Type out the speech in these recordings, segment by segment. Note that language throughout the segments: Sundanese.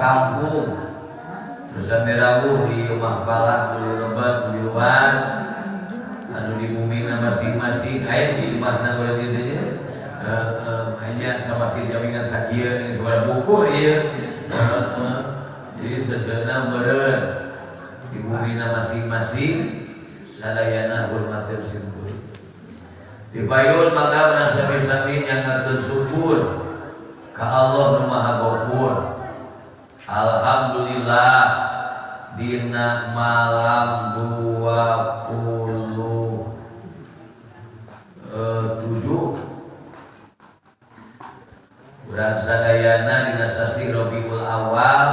kampung nu sami rawuh di Imah Falah, di lebat, di luar anu di bumina masing-masing aya di imahna berarti teh nya hanya sama jaminan sakieu yang sabaraha bukur ieu jadi seseuna meureun di bumina masing-masing sadayana hormateun simkuring. Dipayun maka urang sami-sami nyangakeun syukur ka Allah nu Maha Ghafur. Alhamdulillah dina malam 27 urang sadayana dina sasih Rabiul Awal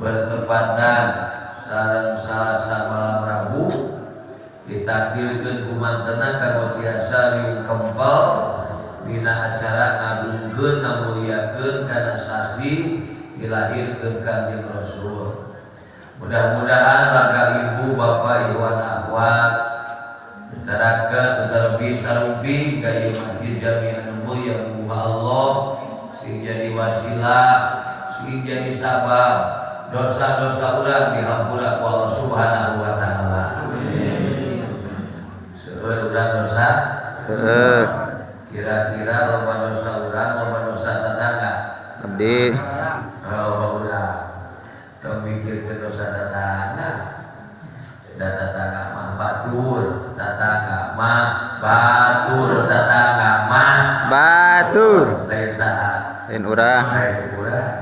bertepatan sareng Salasa malam Rabu ditakdirkeun ku mantena kanggo tiasa riung kempel dina acara ngagungkeun ngamuliakeun kana sasih dilahirkeun Kanjeng Rasul. Mudah-mudahan langkah ibu bapak ikhwan akhwat mencaraka terlebih sarumpi ka ieu masjid jami anu mulia muha Allah sing jadi wasilah sing jadi sabab dosa-dosa urang dihampura ku Allah Subhanahu wa taala. Amin. Seueur urang dosa? Seueur. Kira-kira loba dosa urang loba dosa tetangga? Abdi. Loba urang. Tong mikirkeun dosa tetangga. Da tetangga mah batur, tetangga mah batur, tetangga mah batur. Lain saha? Lain urang. Lain urang.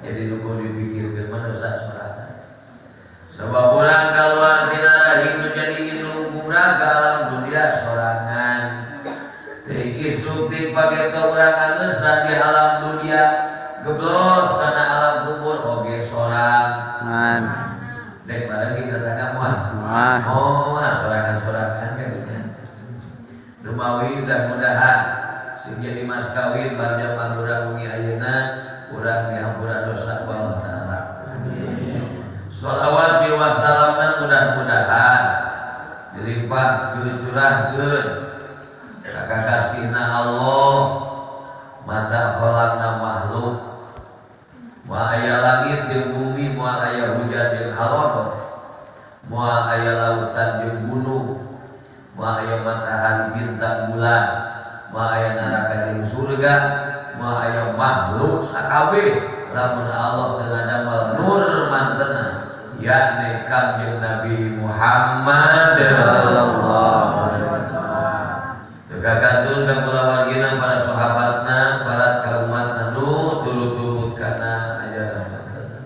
Jadi nu kudu dipikirkeun mah dosa sorangan. Sebab urang kaluar tina rahim nu jadi indung kubra ka alam dunia sorangan. Teu isuk ti pake ka urang angeusan di alam dunia geblos kana alam kubur oge sorangan. Dek bareng kita tetangga moal. Moal. Oh, sorangan-sorangan kan gitu. Dumawi mudah-mudahan sing jadi mas kawin barjam urang wengi ayeuna urang dihampura dosa ku Allah taala. Amin. Shalawat wa salamna mudah-mudahan dilimpahkeun curahkeun ka kakasihna Allah mata khalaqna makhluk moal aya langit jeung bumi moal aya hujan jeung halodo moal aya lautan jeung gunung moal aya matahari bintang bulan moal aya neraka jeung surga moal aya makhluk sakabeh lamun Allah teu ngadamel nur mantena yakni Kanjeng Nabi Muhammad sallallahu alaihi wasallam. Teu kakantun ka kulawargina para sahabatna para kaumatna nu turut-turut kana ajaran mantena.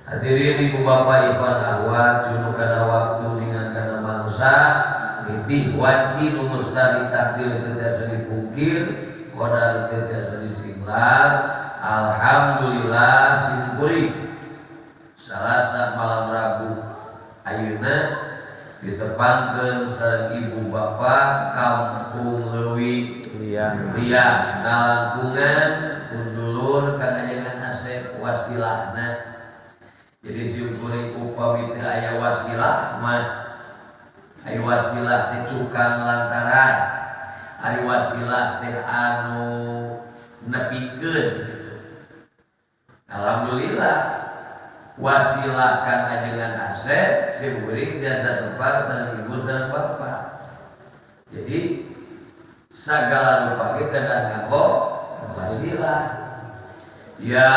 Hadirin ibu bapak ikhwan akhwat cunu kana waktu dengan kana mangsa nitih wanci nu mustari takdir teu tiasa dipungkir qadar teu tiasa disinglar. Alhamdulillah simkuring Salasa malam Rabu ayeuna ditepangkeun sareng ibu bapak kampung Leuwi Liang Liang ngalangkungan kundulur kanajangan Asep wasilahna. Jadi simkuring upami teu aya wasilah mah aya wasilah teh cukang lantaran ari wasilah teh anu nepikeun gitu. Alhamdulillah wasilah kang ajengan Asep simkuring jasa tepang sareng ibu sareng bapak. Jadi sagala rupa ge kedah nganggo wasilah. Ya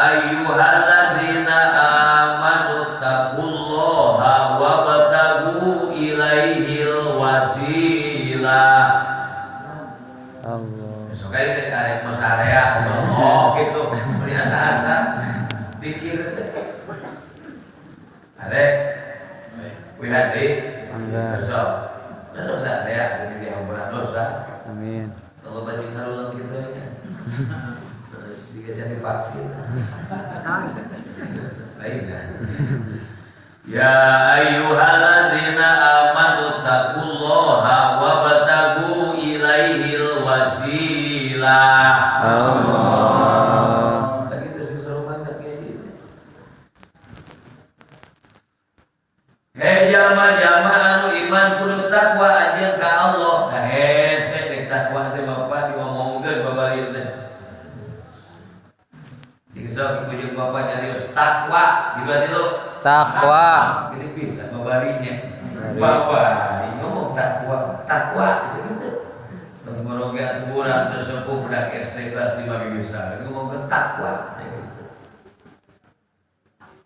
ayyuhallazina amanu taqullaha wabtagu ilaihil wasilah. Allah. Besok aja teh karek masarea oh gitu beli asa-asa pikir teh. Arek wihadi besok. Besok saya jadi dihampura dosa. Amin. Kalau bajing harulan gitu ya. Jika jadi vaksin. Lain kan. Ya ayyuhallazina amanu taqullaha wabtagu ilaihil wasilah. Allah. Lagi terus seru banget kayak gini. Hei jalma-jalma anu iman kudu takwa anjeun ka Allah. Nah hese dek takwa teh bapak diomongkeun babari teh. Jeung Sok ibu jeung bapak nyarios takwa, dua tilu. Takwa. Ini bisa babarinya. Bapak ngomong takwa, takwa gitu. Tengoro ge atuh urang teu sepuh budak SD kelas 5 ge bisa. Ngomongkeun takwa gitu.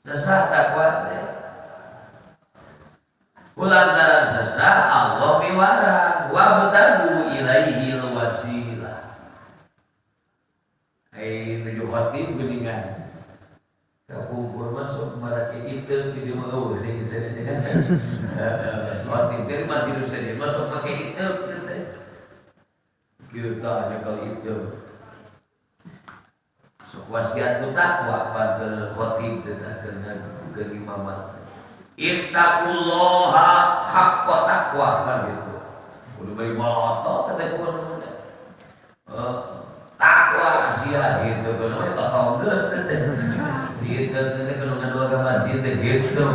Sesah takwa teh. Kulantaran sesah Allah miwarang wa butagu ilaihi wasilah. Ai nuju khatib geuningan. Kapungkur masuk marake itu di mah eueuh deui kitu teh kan. Khatib teh mah tilu saja masuk make itu teh. Kieu tah nyekel itu. Sok wasiat ku takwa pada khatib teh keur imamat. Ittaqullaha haqqa taqwa kan gitu. Kudu bari molotot teh kudu. Takwa sia gitu kudu mah totongkeun teh. Si itu teh kudu ngadua ka masjid teh gitu.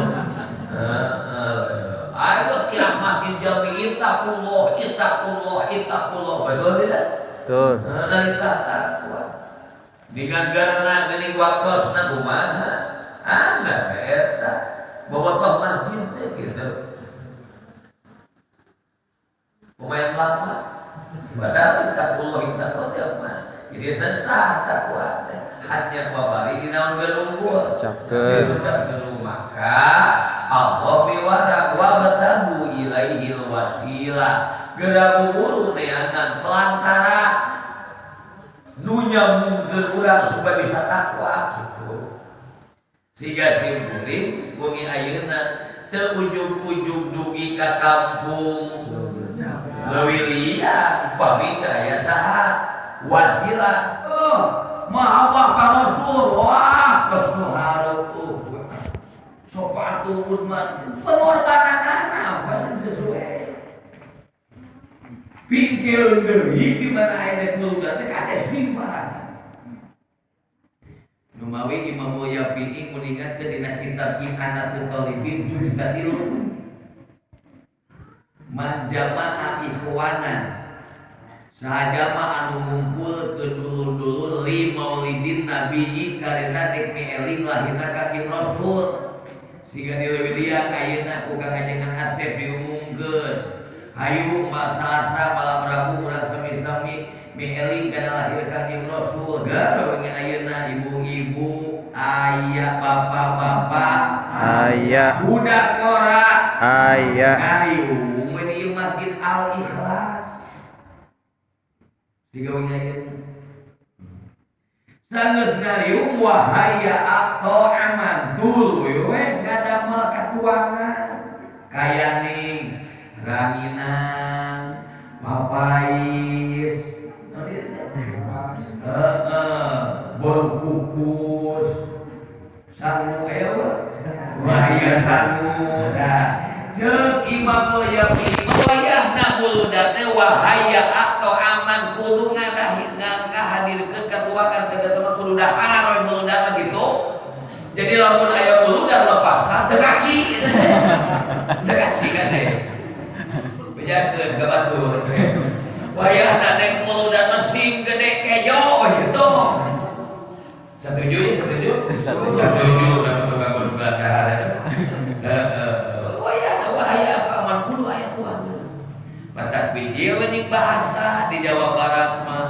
Ayo kirahmatin jami ittaqullah ittaqullah ittaqullah. Betul tidak? Betul. Dari takwa. Dengan garana geuning waktosna kumaha? Anda eta bobotoh masjid teh gitu. Pemain lama padahal ittaqullah ittaqullah teh mah. Jadi sesah takwa teh hanya babari dina naon gelungguh. Diucapkeun maka Allah miwara wa batabu ilaihil wasilah. Geura buburu neangan pelantara nu nyambungkeun urang supaya bisa takwa gitu. Siga simkuring wengi ayeuna teu ujug-ujug dugi ka kampung Leuwih liar pami teh aya saha wasilah. Oh, mahabbah ka Rasul. Wah, geus nu hareup. Sok atuh mah pengorbananana apa sih sesuai. Pingkeun deui di mana aya rek muluna teh kade simpan. Numawi Imam Syafi'i nguningatkeun dina kitab Ihanatul Talibin juz 3. Man jama'a ikhwanan saha anu ngumpul ke dulur-dulur li maulidin nabiyyi karena dek mieling lahirna ka Rasul siga di leuwih liang ayeuna ku Kangjeng Asep diumumkeun hayu Salasa malam Rabu urang sami-sami mieling kana lahir Kangjeng Rasul garo wingi ayeuna ibu-ibu aya bapak-bapak aya budak ora aya ayu ieu Masjid Al Ikhlas siga wingi ayeuna sanggeus ngariung wahaya atau aman dulu we ngadamel katuangan kayaning ranginang papais bol kukus sangu ewa wahaya sangu dah ceuk Imam Syafi'i wayahna muludat teh wahaya atau aman kudu ngahadirkeun katuangan tegas sama kudu dahar we muludat mah gitu. Jadi lamun aya muludat lepasan teu ngaci gitu. Teu ngaci kan teh. Bejakeun ka batur. Wayahna nek muludat mah sing gede kejo gitu. Setuju ya, setuju? Setuju urang bagus dahar. Heeh. Wayahna wahaya apa aman kudu aya tuang. Matak biji we bahasa di Jawa Barat mah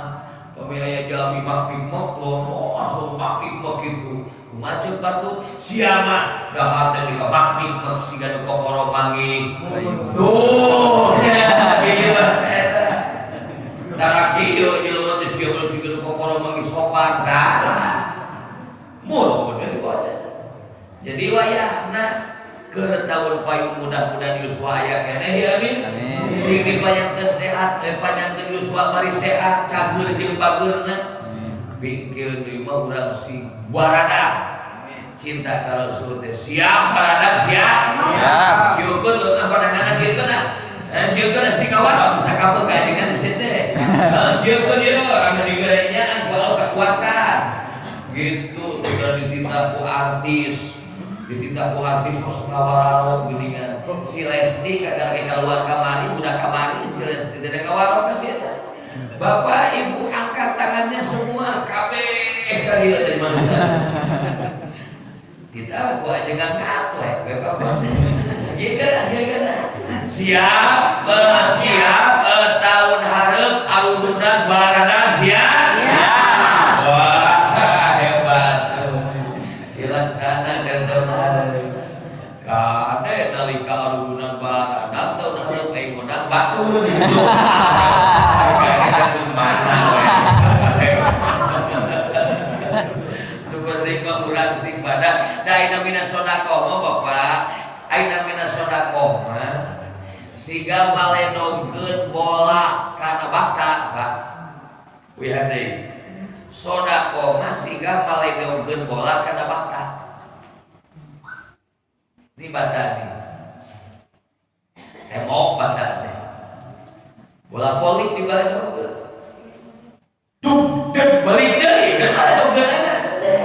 pami aya jalmi mak-mak oh asup mak-mak kitu. Kumaha ceuk batur sia mah dahar teh di mak-mak siga nu kokoro manggih. Tuh nya ieu bahasa eta. Cara kieu jelema teh sia siga nu kokoro manggih sopan kalah. Mun dibaca. Jadi wayahna keur taun payung mudah-mudahan yuswa aya keneh ya amin. Sing dipanjangkeun sehat, panjangkeun yuswa bari sehat, cagur jeung bageurna. Pingkeun deui mah urang sing baradak. Cinta ka Rasul teh siap baradak siap. Siap. Kieukeun leuh pandanganna kieukeun ah. Kieukeun sing kawan atuh sakapeung kajengan teh teh. Kieukeun ieu anu digerenyaan ku Allah kekuatan. Gitu terus dititah ku artis. Dititah ku artis kos ngawararo geuningan. Si Lesti kadang keluar kamari budak kamari si Lesti teh ngawaro ka si eta. Bapak Ibu angkat tangannya semua kabeh ka dieu teh manusia. Kita gua aja nggak ngaplek, bapak. Gitu lah, gitu lah. Siap, siap, tahun hareup arudunan baradang siap. Siap. Wah, hebat tuh. Dilaksanakan tahun hareup. Kade nalika arudunan baradang tahun hareup aing ngundang batur gitu. Kayak mana we. Nu penting mah urang sing badak. Da ayeuna mina sedekah mah Bapak, ayeuna mina sedekah mah siga malenogkeun bola kana bata, Pak. Wihan deui. Sedekah mah siga malenogkeun bola kana bata. Ini bata nih. Tembok bata teh. Bola voli dibalenogkeun. Duk dek balik deui kan balenogkeunana teh.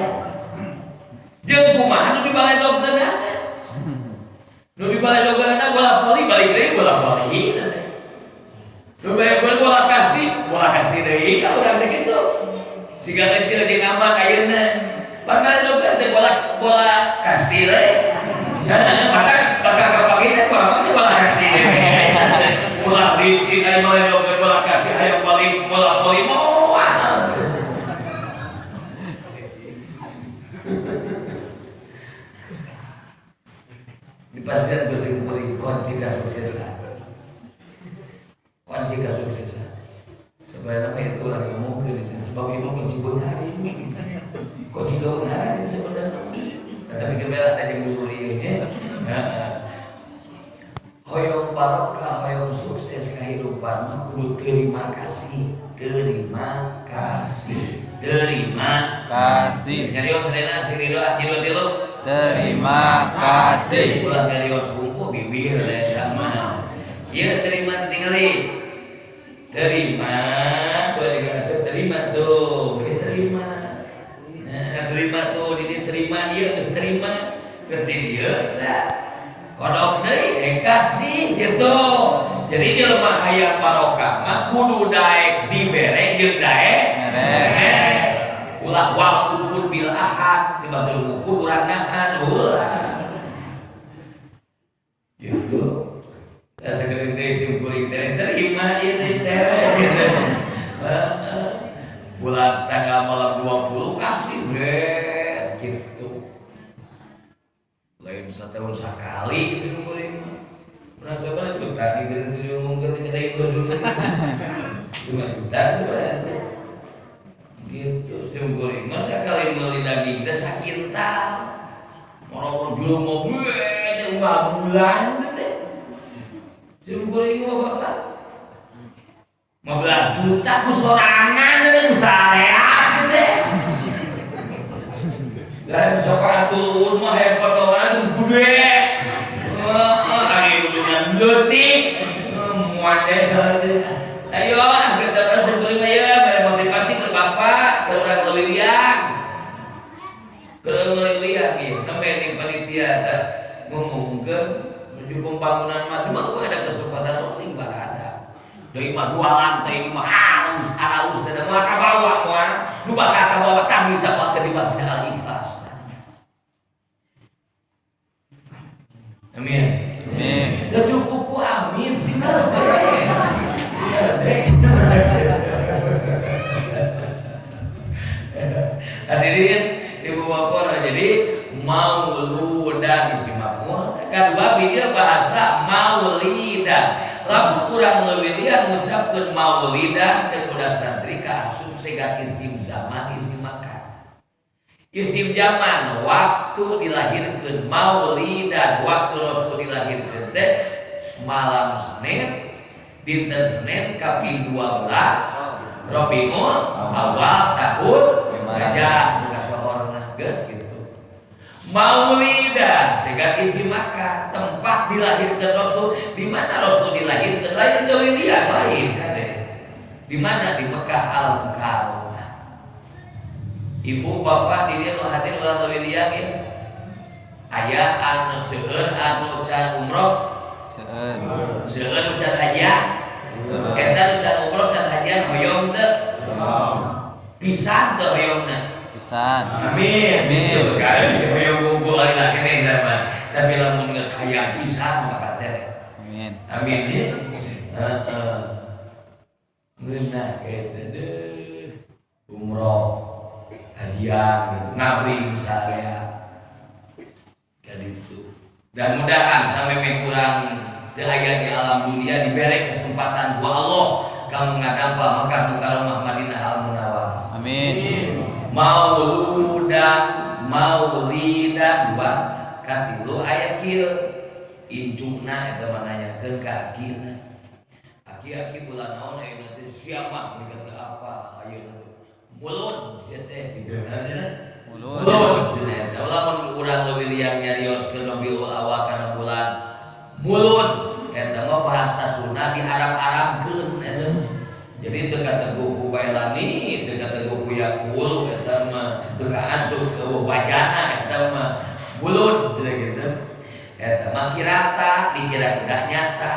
Jeung kumaha nu dibalenogkeunana? Nu dibalenogkeunana bola voli balik deui bola voli teh. Nu bae bola kasti deui ka urang teh kitu. Siga kecil di kamar ayeuna. Pan balenogkeun teh bola kasti we. Nah, bakal kapake teh bola kasti deui. Bola licin aya balenogkeun bola kasti hayang balik bola voli moal. Dipastikan bersyukur kunci kesuksesan. Kunci kesuksesan. Sebenarnya itu lagi ngomong sebab itu kunci benar. Kunci kebenaran sebenarnya. Tapi kembali ada yang dulu ini. Hoyong barokah, hoyong sukses kehidupan mah kudu terima kasih, terima kasih, terima kasih. Nyarios sadena sing ridho ah jilu tilu. Terima kasih. Ulah nyarios hungku bibir eta mah. Ieu terima tingali. Terima, tuh dikasih terima tuh, ini terima. Nah, terima tuh, ini terima, ieu geus terima, geus di dieu tah. Kodok deui kasih gitu. Jadi jelema hayang barokah mah kudu daek dibere jeung daek mere. Ulah wal ukur bil ahad, tiba-tiba ukur urang nahan ulah. Gitu. Da sakedeung deui sim kuring teh terima ieu teh gitu. Bulan tanggal malam 20 kasih bre gitu. Lain setahun sekali sim kuring mah. Urang coba juta gitu diomongkeun di geus 5 juta itu berarti. Gitu sim kuring mah sakali meuli daging teh sakintal. Moro jelema teh unggal bulan teh. Sim kuring mah Bapak 15 juta ku sorangan teh ku sareat teh. Lain sok atuh mah hebat orang gede. Heeh, ari udunan leutik. Moal teh. Ayo, kita terus sim kuring mah ya mere motivasi ke Bapak, ke urang leuwih liang. Ke urang leuwih liang ieu, nembe ting panitia teh ngumumkeun menuju pembangunan mah mah ada kesempatan sok sing barada. Deui mah dua lantai mah arus teh moal kabawa moal. Nu bakal kabawa kami ucapkeun di Masjid Al Ikhlas. Amin. Amin. Teu cukup ku amin sih mah. Hadirin ibu bapak, jadi mauludan isi makmur. Kedua video bahasa maulidan. Lamun kurang leuwih lian ngucapkeun maulidan ceuk budak santri kaasup siga isim zaman isim makan. Isim zaman waktu dilahirkeun maulidan, waktu Rasul dilahirkeun teh malam Senin, dinten Senin kaping 12 Rabiul Awal tahun gajah kasohorna geus gitu. Maulidan sehingga isi makan tempat dilahirkan Rasul. Di mana Rasul dilahirkan? Lain deui dia lain kade. Di mana? Di Mekah Al Mukarramah. Ibu bapak di dieu nu hadir ulah leuwih liang ya. Aya anu seueur anu can umroh. Seueur. Seueur nu can hajian. Eta nu can umroh can hajian hoyong teu? Pisan teu hoyongna? Pisan. Amin. Amin. Kalau si hoyong unggul ayeuna keneh mah. Tapi lamun geus hayang pisan maka teh. Amin. Amin ya. Heeh. Ngeunah eta deuh. Umroh, hajian gitu, ngabri misalnya. Jadi itu. Dan mudahan sampai meh kurang teu aya di alam dunia diberi kesempatan ku Allah kamu ngadampa Mekah Mukarramah Madinah Al Munawwarah. Amin. Mauludan maulidan dua katilu aya kieu incuna eta mah nanyakeun ka akina. Aki-aki bulan naon ayeuna teh siapa mereka teh apa ayeuna teh mulud sia teh kitu na Mulud. Mulud cenah eta lamun urang leuwih liang nyarioskeun Rabiul Awal kana bulan mulud eta mah bahasa Sunda di Arab-Arabkeun eta. Jadi teu kateguh ku Bailani, teu kateguh ku Yakul eta mah teu kaasup eueuh wajana eta mah mulud cenah kitu. Eta mah kirata dikira-kira nyata.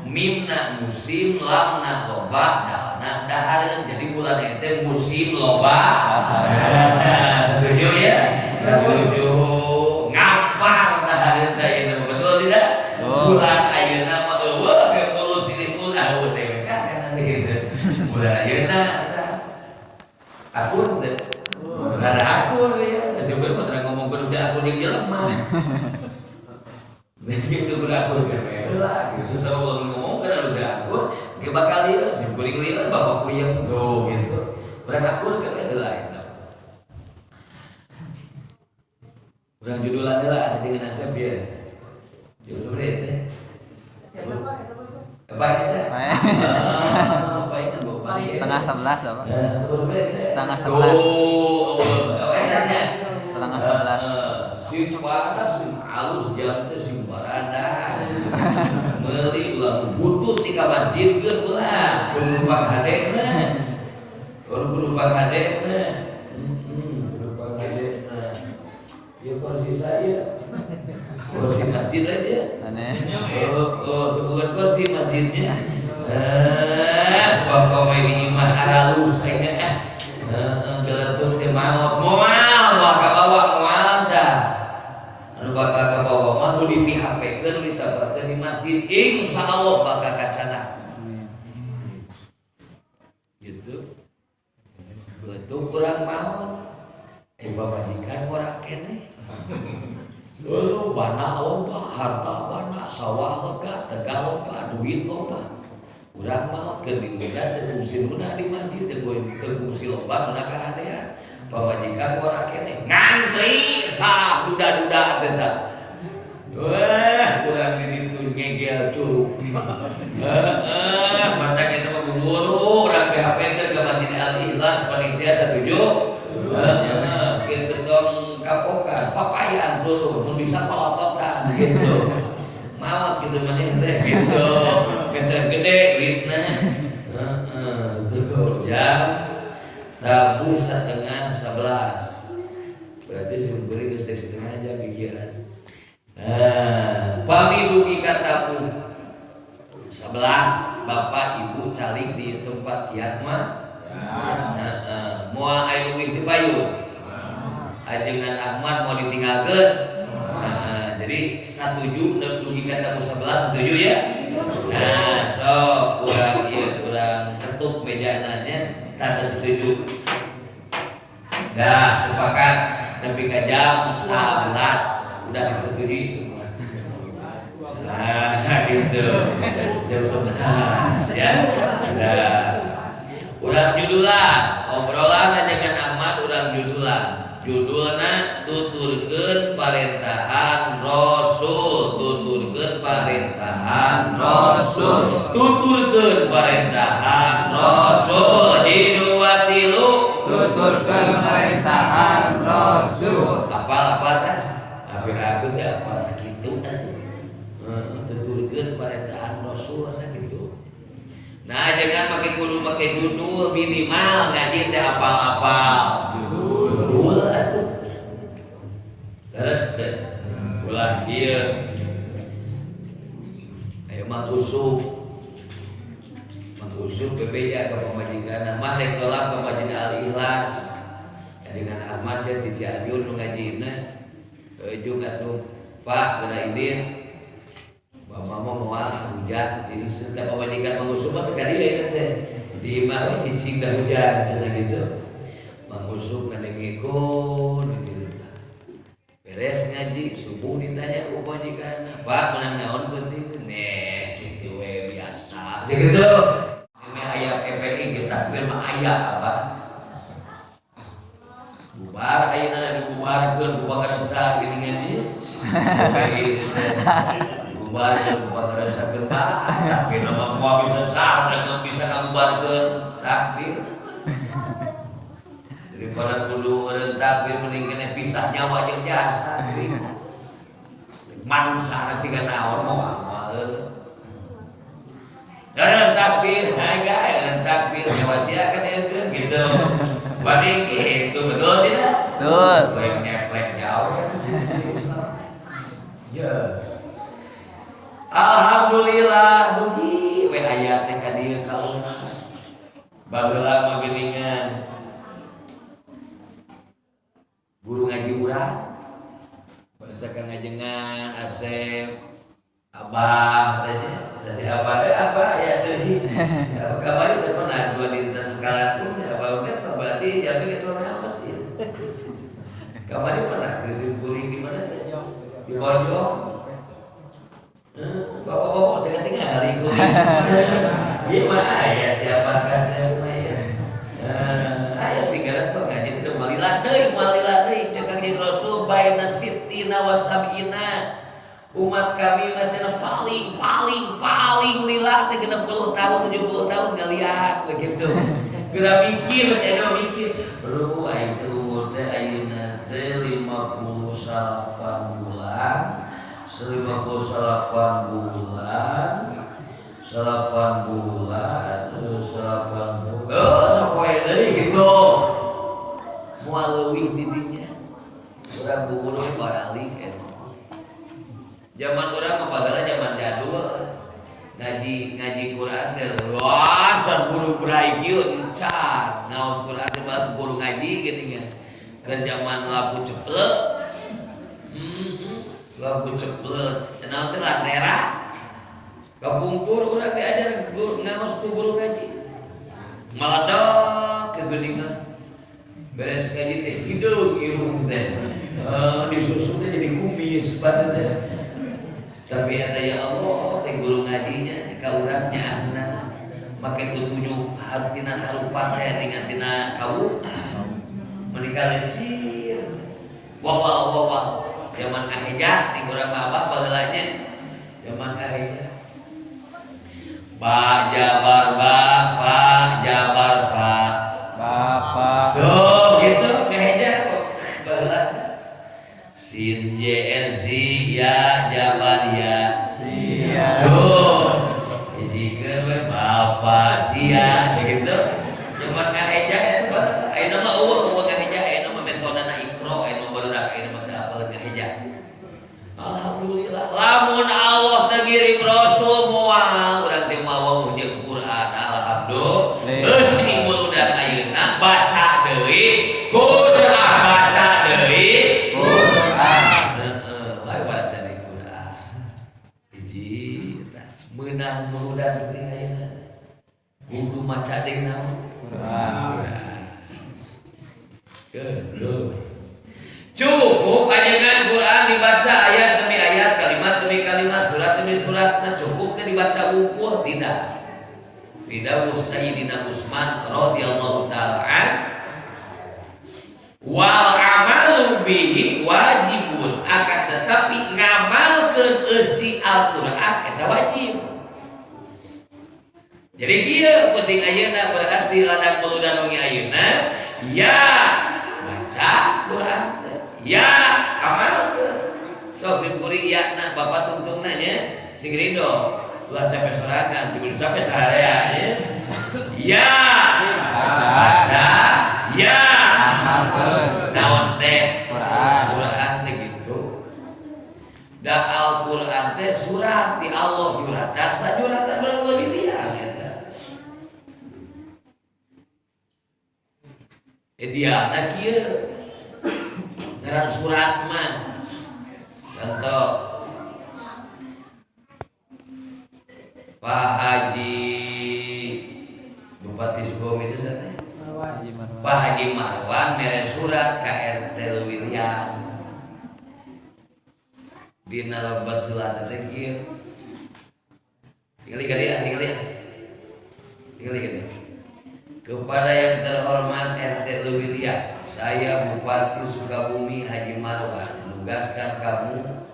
Mimna musim, lamna loba, dalna dahareun. Jadi bulan eta musim loba. Nah, setuju ya? Setuju. Ngampar dahareun teh ayeuna betul tidak? Bulan ayeuna mah eueuh ke mulut silih mulut ah eueuh teh kan nanti gitu. Bulan ayeuna akur teh. Rada akur ya. Seueur mah teu ngomong kudu teh akur jeung jelema. Begitu berakur kan heula gitu sama kalau ngomong kan udah akur ge bakal lieur si kuring lieur bapak puyeng tuh gitu. Urang akur kan heula eta. Urang judulan heula dengan asep ya. Judul sebenarnya teh. Apa eta? Apa itu bapak? 10:30 apa? 10:30. Oh, etanya. 10:30. Si suara si halus jam teh si barada. Meuli ulah butut ti ka masjid geun ulah. Kudu panghadena. Kudu panghadena. Kudu panghadena. Ya kursi saya. Kursi masjid aja. Aneh. Oh, bukan kursi masjidnya. Bapak main imah aralus aing ah. Heeh, celetuk teh maot. Moal moal kabawa moal dah. Anu bakal kabawa mah nu di PHP-keun ditabarkeun di masjid insyaallah bakal kacana. Gitu. Beutuh urang maot. Pamajikan ngora keneh. Dulu bana loba, harta bana, sawah lega, tegal loba, duit loba. Urang maot keur di dunia teu kungsi nuna di masjid, teu kungsi loba nuna kahadean. Pamajikan ngora keneh, ngantri sah duda-duda teh tah. Wah, urang di ditu ngegel curug. Heeh, mata kita mah buburu, urang PHP keur ka Masjid Al-Ikhlas panitia setuju. Heeh, kitu tong kapokan, papayan turun, mun bisa palototan gitu. Maot kitu maneh teh gitu. Teh gede duitna. Heeh, tuh jam tabu 10:30. Berarti sumber geus setengah jam pikiran. Nah, pami dugi ka tabu 11 bapak ibu calik di tempat kiat mah. Heeh, moal aya duit teu payun. Ajengan Ahmad mau ditinggalkeun. Nah, jadi satuju dugi ka tabu 11 setuju ya? Nah, sok urang ieu urang ketuk mejana nya tanda setuju. Dah sepakat nepi ka jam 11 udah disetujui semua. Nah, gitu. Jam 11 ya. Nah. Urang judulan, obrolan ajengan Ahmad urang judulan. Judulna tuturkeun parentahan Rasul, tuturkeun parentahan Rasul, tuturkeun parentahan Rasul. Di dua tilu tuturkeun parentahan Rasul. Apal-apal kan? Hampir aku teh apal sakitu atuh. Tuturkeun parentahan Rasul sakitu. Nah, jangan pakai kudu pakai judul minimal ngaji teh apal-apal. Judul atuh. Terus teh ulah ieu. Ayo Mang Usuk. Mang Usuk bebeja ka pamajikanna, mah rek tolak ka Masjid Al Ikhlas. Jadi Keyakinan Ahmad ya di Cianjur nu ngajina ujung atuh Pak geura idin bapak mah moal hujan jadi setiap pamajikan mangusuk mah teu ka dieu ieu teh di imah we cicing da hujan cenah gitu mangusuk ngadengikeun gitu. Beres ngaji subuh ditanya ku pamajikan Pak menang naon penting neh kitu we biasa gitu. Meh aya FPI ge takbir mah aya apa bubar ayeuna dibubarkeun ku pakaresa geuningan ieu. Dibubarkeun ku pakaresa keur takbir mah moal bisa sah da bisa ngabubarkeun takbir. Daripada kudu eureun takbir mending keneh pisah nyawa jeung jasa. Manusia siga naon moal moal eureun. Eureun takbir, hae eureun takbir nyawa sia kan eureun gitu. Banding gitu, betul tidak? Betul. Goreng ngeplek jauh kan. Yes. Alhamdulillah dugi we aya teh ka dieu ka urang. Baheula mah geuningan. Guru ngaji urang. Bangsa ka ngajengan Asep Abah teh nya. Si Abah teh apa ya deui. Apa kamari teh pernah dua dinten kalakun si Abah teh berarti jami ketua ngaos ya. Kamari pernah kesimpuling di mana teh? Di Bojong. Bapak-bapak tengah-tengah hari kuring. Gimana ya siapa kasih mah ya. Ayo sigara tuh ngaji teh malila deui cek Kanjeng Rasul baina sittina wa sab'ina. Umat kami mah cenah paling lila teh 60 tahun 70 tahun ngaliat begitu. Geura mikir cenah mikir, bro aing teh umur teh ayeuna teh 58 bulan, 58 bulan, 8 bulan, 8 bulan. Oh, sapoe deui gitu. Moal leuwih di dinya. Urang buburu baralik eta. Zaman urang mah bageula zaman jadul. Ngaji Quran teh wah can buru berai kieu encan. Ngaos Quran teh buru ngaji geuningan. Keur zaman lagu ceplek. Lagu ceplek naon teh lantera. Kapungkur urang diajar guru ngaos ku guru ngaji. Meledak kegeuningan. Beres ngaji teh hideung irung teh. Disusu teh jadi kumis badan teh. Tapi eta ya Allah teh guru ngajinya ka urang nyaahna make tutunjuk hartina harupa teh dengan tina kau menikah lencir. Wah wah zaman kahejah ti urang mah abah baheula nya. Zaman kahejah. Ba jabar ba fa jabar fa. Bapak. Tuh gitu kahejah baheula. Sin J N si ya jabar ya. Sia. Tuh. Jadikeun we bapak sia gitu. Zaman kahejah eta baheula. Ayeuna mah eueuh kahejah, ayeuna mah metodana Iqra, ayeuna barudak ayeuna mah teu apal kahejah. Alhamdulillah. Lamun Allah teu ngirim Rasul moal urang teh mawa jeung Quran. Alhamdulillah. Geus muludan ayeuna baca deui Quran, baca deui Quran. Heeh, bae baca deui Quran. Hiji tah meunang muludan teh ayeuna. Kudu maca deui naon? Quran. Gitu. Cukup ajengan Quran dibaca ayat demi ayat, kalimat demi kalimat, surat demi surat. Nah, cukup teh dibaca wungkul tidak. Tidak Sayyidina Utsman radhiyallahu taala an wal amalu bihi wajibun, akan tetapi ngamalkeun eusi Al-Qur'an eta wajib. Jadi kieu penting ayeuna berarti ladang muludan wengi ayeuna ya baca Quran ya amalkeun. Sok sim kuring ya na bapak tungtungna nya sing ridho. Ulah capek sorangan, cukup capek saharea nya. Ya baca ya amalkeun. Naon teh? Quran. Quran teh gitu. Da Al-Quran teh surat ti Allah juratan sajuratan urang leuwih liang eta. Idealna kieu. surat mah. Contoh Pak Haji Bupati Sukabumi itu siapa? Pak Haji Marwan mere surat ka RT Leuwiliang. Dina lebat surat teh kieu. Tinggali ka dieu, tinggali. Tinggali ka dieu. Kepada yang terhormat RT Leuwiliang, saya Bupati Sukabumi Haji Marwan menugaskan kamu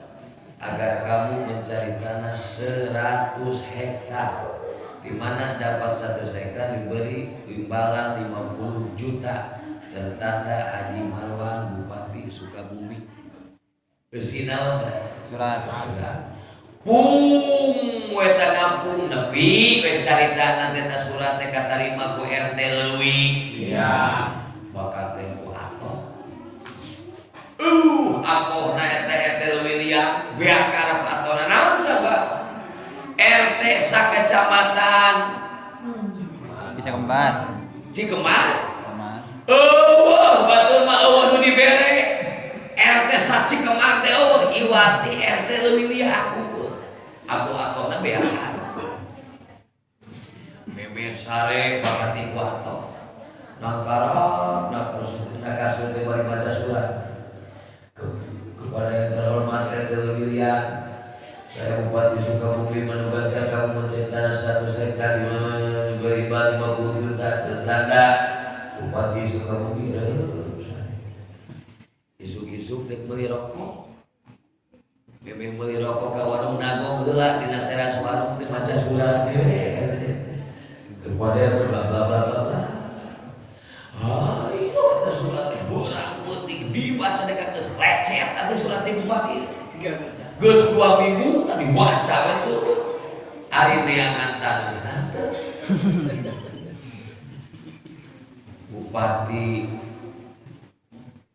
agar kamu mencari tanah 100 hektar, di mana dapat 1 hektar diberi imbalan 50 juta. Tertanda Haji Marwan Bupati Sukabumi. Besi naon teh? Surat. Surat. Pung we ta kampung nepi we caritana teh ta surat teh katarima ku RT Leuwi. Iya. Bakal teh ku atoh. Atohna eta RT Leuwiliang beak karep atohna naon sabab? RT sakecamatan Cikembar. Cikembar. Cikembar. Eueuh batur mah eueuh nu dibere. RT sa Cikemar teh eueuh iwati RT Leuwiliang ukur. Atuh-atohna beak. Meme sare bakati ku atoh. Nangkarap nangkasut teh bari maca surat. Kepada yang terhormat RT Leuwiliang, saya Bupati Sukabumi menugaskan kamu mencari tanah 1 hektar di mana diberi 50 juta. Tertanda Bupati Sukabumi. Isuk-isuk dek meuli rokok. Memeh meuli rokok ka warung nagog heula dina teras warung teh maca surat. Kepada yang bla bla bla bla. Ayo eta surat teh beurang peuting dibaca dekat geus lecet atuh surat teh bupati. Geus 2 minggu tadi baca itu. Ari neangan taneuhna teh. Bupati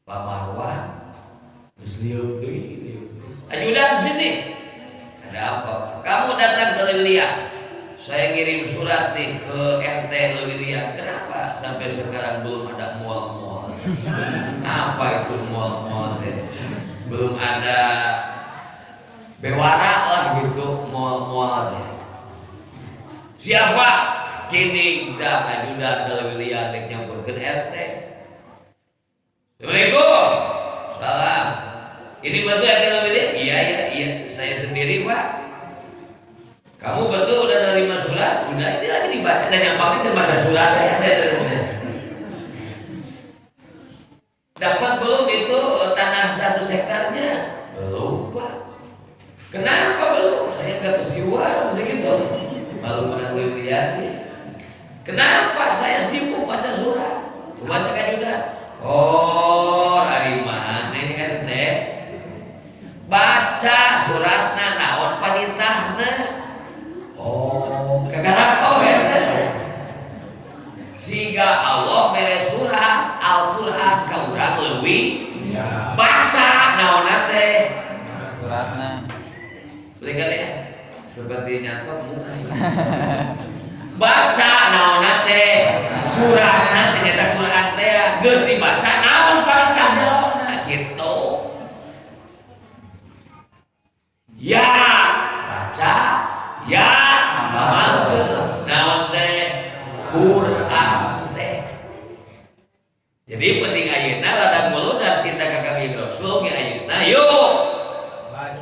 Pak Marwan geus lieur deui lieur. Ajudan sini. Ada apa? Kamu datang ke Leuwiliang. Saya ngirim surat nih ke RT Leuwiliang. Kenapa sampai sekarang belum ada mall-mall? Apa itu mall-mall teh? Belum ada bewara lah gitu mall-mall teh. Siapa? Kini dah ajudan ke Leuwiliang rek nyamperkeun RT. Assalamualaikum. Salam. Ini betul RT Leuwiliang? Iya, iya, iya. Saya sendiri, Pak. Kamu betul udah nerima surat? Udah, ini lagi dibaca dan yang pakai baca surat ya. Dapat belum itu tanah 1 hektarnya? Belum, Pak. Kenapa belum? Saya nggak kesiwan gitu. Malu menang Leuwiliang. Kenapa saya sibuk baca surat? Coba cek aja udah. Oh, dari mana RT? Baca suratna naon panitahna. Oh, kagarak oh RT. Siga Allah mere surat Al-Qur'an ka urang leuwih. Baca naonna teh? Suratna. Beli kali ya? Seperti nyatok mulai. Baca naonna teh? Suratna teh nyata Qur'an teh geus dibaca naon panitah jerona gitu. Ya, baca, ya, amalkeun naon teh? Qur'an teh. Jadi penting ayeuna ladang muludan cinta ka Kangjeng Rasul ge ayeuna yuk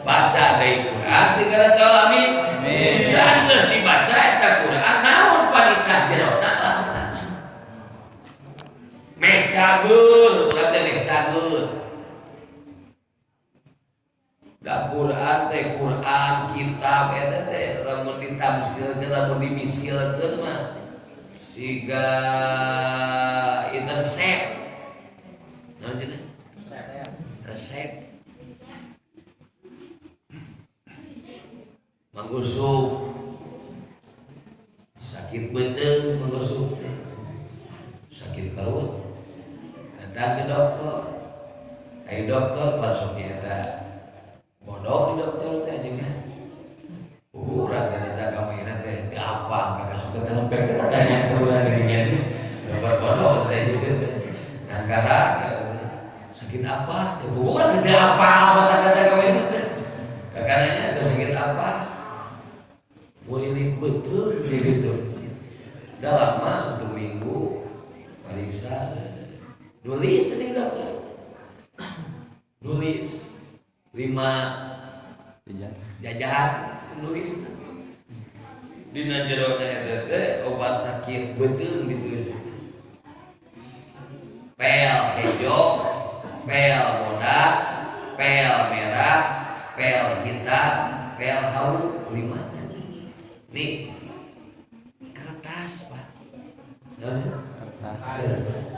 baca deui Qur'an segala tahu amin. Amin. Sanes dibaca eta Qur'an naon panitah jerona laksana. Meh cagur, urang teh meh cagur. Da Quran teh Quran kitab eta teh lamun ditamsilkeun lamun dimisilkeun mah siga intercept. Naon cenah? Resep. Manggusuk sakit beuteung manggusuk teh. Sakit perut. Datang ke dokter. Ayo dokter masuknya eta bodoh di dokter teh jeung urang teh datang ka mana teh teu apa kakak suka telempek teh tanya ke urang di dinya teh dokter bodoh teh jeung teh nangkara sakit Sakit apa? Ya bukan sakit apa kata-kata kawin. Kakaknya ada sakit apa? Murilik betul gitu. Udah lama 1 minggu periksa. Nulis ini dokter. Nulis 5 jajahan nulis. Dina jero teh teh obat sakit beuteung ditulis. Pel hejo, pel bodas, pel merah, pel hitam, pel hawu 5. Nih kertas Pak. Kertas.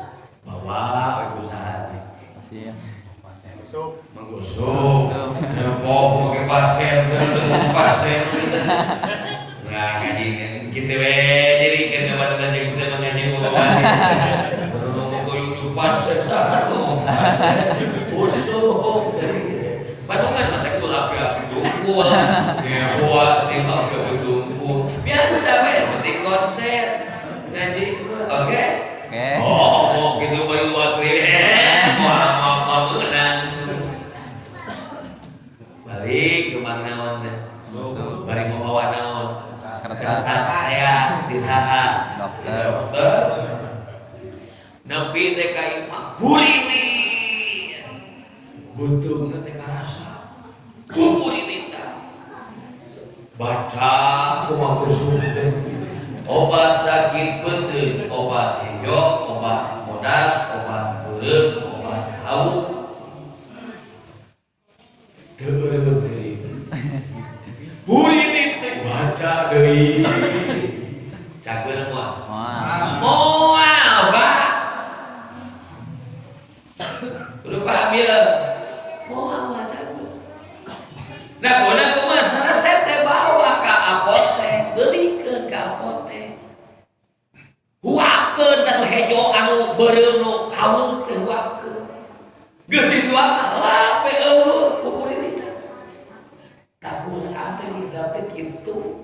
Bawa ibu saha teh. Pasien. Menggusuk. Nyepok pakai pasien, pasien. Nah, ngaji kita we jadi kan kawan jeung kita mengaji bawa. Mau pasien saha tuh, pasien. Usuk. Bandungan mata kula api-api tungkul. Ya, buat tim api-api tungkul. Biasa we penting konser. Ngaji. Oke. Oh, mau gitu baru buat mau menang. Balik ke mana naon teh? Bari mau bawa naon? Kertas saya di saha? Dokter. Nepi teh ka imah burili. Beuteungna teh karasa. Ku burilita. Baca kumaha kusuk. Obat sakit beuteung, obat hejo, obat bodas, obat beureum, obat hawu. Teu eureum deui. Burilit teh baca deui. Cageun moal? Moal, Pak. Kudu paham ieu. Moal mah cageun. Nah, kumaha kumaha resep teh bawa ka apotek, beulikeun ka apotek. Huapkeun teh hejo anu beureum nu hawu teh huapkeun. Geus dituang lape eueuh kukurilita. Takul ate didapet kitu.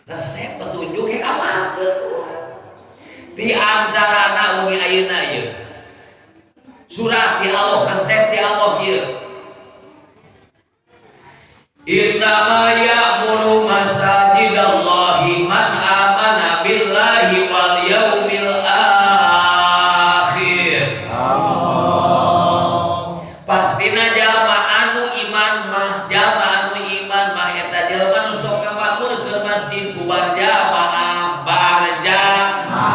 Resep petunjuk hek amalkeun urang. Di antarana umi ayeuna ieu. Surat ti Allah, resep ti Allah ieu. Innama ya'muru masajidallahi man amana billahi wal yaumil akhir. Allah. Pastina jalma anu iman mah, jalma anu iman mah eta jalma nu sok ngamakmurkeun masjid ku barjamaah, barjamaah.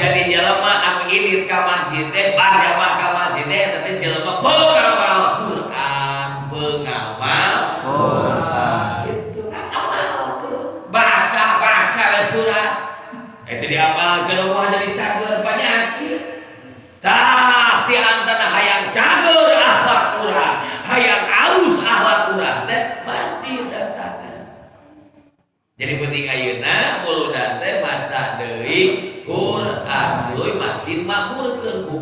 Jadi jalma anu indit ka masjid teh barjamaah ka masjid teh eta teh jalma pengamal Quran, pengamal Quran. Gitu amalkeun. Baca-baca surat. Eta diamalkeun moal jadi cager penyakit. Tah ti antara hayang cager akhlak urang, hayang alus akhlak urang teh masjid datangan. Jadi penting ayeuna muludan teh maca deui Quran, tuluy masjid makmurkeun ku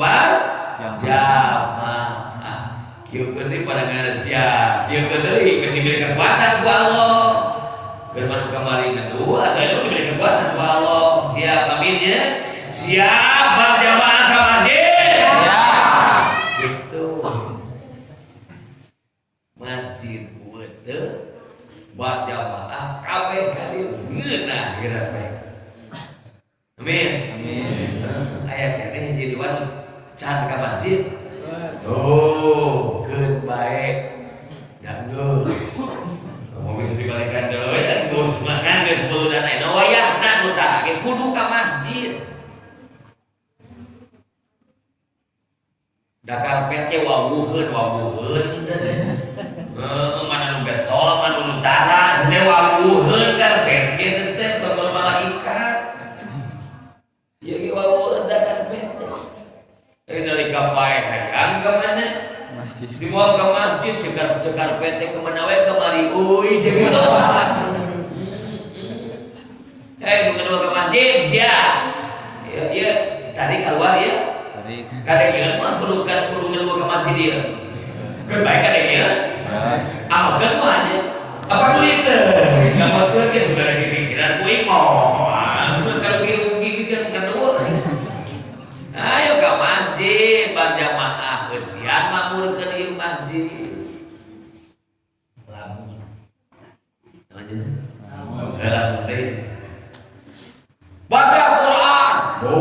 jamaah. Kieu deui pada ngaresia, kieu deui geus diberi kekuatan ku Allah. Keur manu kamari ngadu atuh diberi kekuatan ku Allah. Siap amin ya. Siap berjamaah ka masjid. Siap. Gitu. Masjid teu berjamaah kabeh ka dieu ngeunah geura teh. Amin. Amin. Aya keneh hiji dua can ka masjid. Oh, keun bae. Dan geus. Mau bisa dibalikan deui dan geus mah kan geus beuleuna teh wayahna nu tah ge kudu ka masjid. Da karpet ge wawuheun wawuheun teh. Heeh, mana nu getol, mana nu tara, teh wawuheun karpet ge teh tong malaikat. Ieu ge wawuheun da karpet teh. Dari nalika pae hayang ka mana? Masjid. Dibawa ke masjid cekar karpet teh ka mana we kamari euy jeung gitu. Eh, bukan dibawa ke masjid sia. Ieu ieu tadi keluar ieu. Tarik. Kadang ieu mah kudu kan kudu ngeluh ke masjid ieu. Keun bae kadang ieu. Amakeun mah aja. Apa duit teh? Ngamakeun ge sudah di pikiran kuing moal. Kalau rugi mikir kedua. Ayo ke masjid berjamaah. ngabeusian makmurkeun ieu masjid. Lamun. Lamun deui. Baca Quran, bu.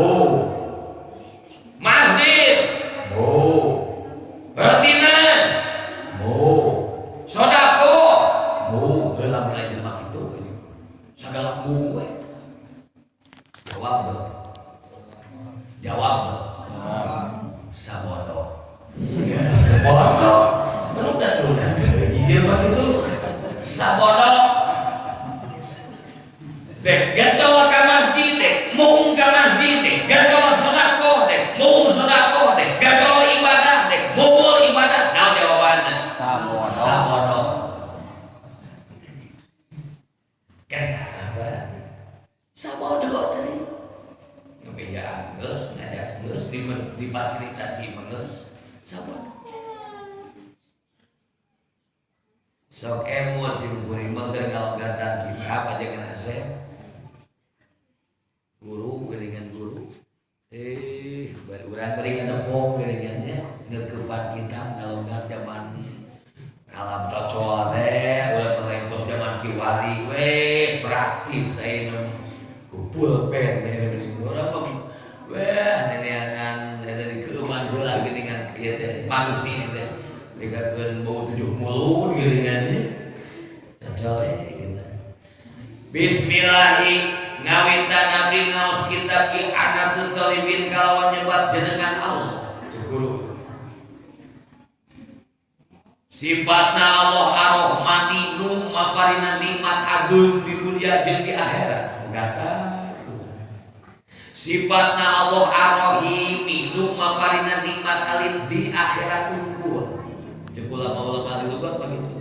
Masjid, bu. Retinan, bu. Sodako, bu. Heula mun jelema kitu sagala bu we. Jawab dong. Jawab dong. Sabodo. Ya, sabodo. Belum dah tuh jelema kitu. Sabodo. Dek getol ka masjid, dek mung ka masjid, dek getol sedekah, dek mung sedekah, dek getol ibadah, dek mumul ibadah. Naon jawabanna? Sabodo. Sabodo. Kenapa? Sabodo teh. Ngebejaan geus, ngajak geus, difasilitasi mah geus. Sabodo. Sok emut sim kuring mah keur ngalogatan kitab aja kana asep. Guru geuningan guru. Urang beri ngadepok geuningan nya ngeukepan kitab ngalogat zaman kalam cocol teh urang mah zaman kiwari we praktis ayeuna ku pulpen we urang mah weh neneangan eta di keuman heula geuningan ieu teh pangsi teh digakeun bau 7 mulun geuningan nya cocol we geuna. Bismillahi ngawitan abdi ngaos kitab ieu Anatut Thalibin kalawan nyebat jenengan Allah. Guru. Sifatna Allah Ar-Rahmani nu maparina nikmat agung di dunia jeung di akhirat. Kata sifatna Allah Ar-Rahimi nu maparina nikmat alit di akhirat tunggu. Ceuk ulama-ulama di lugat begitu.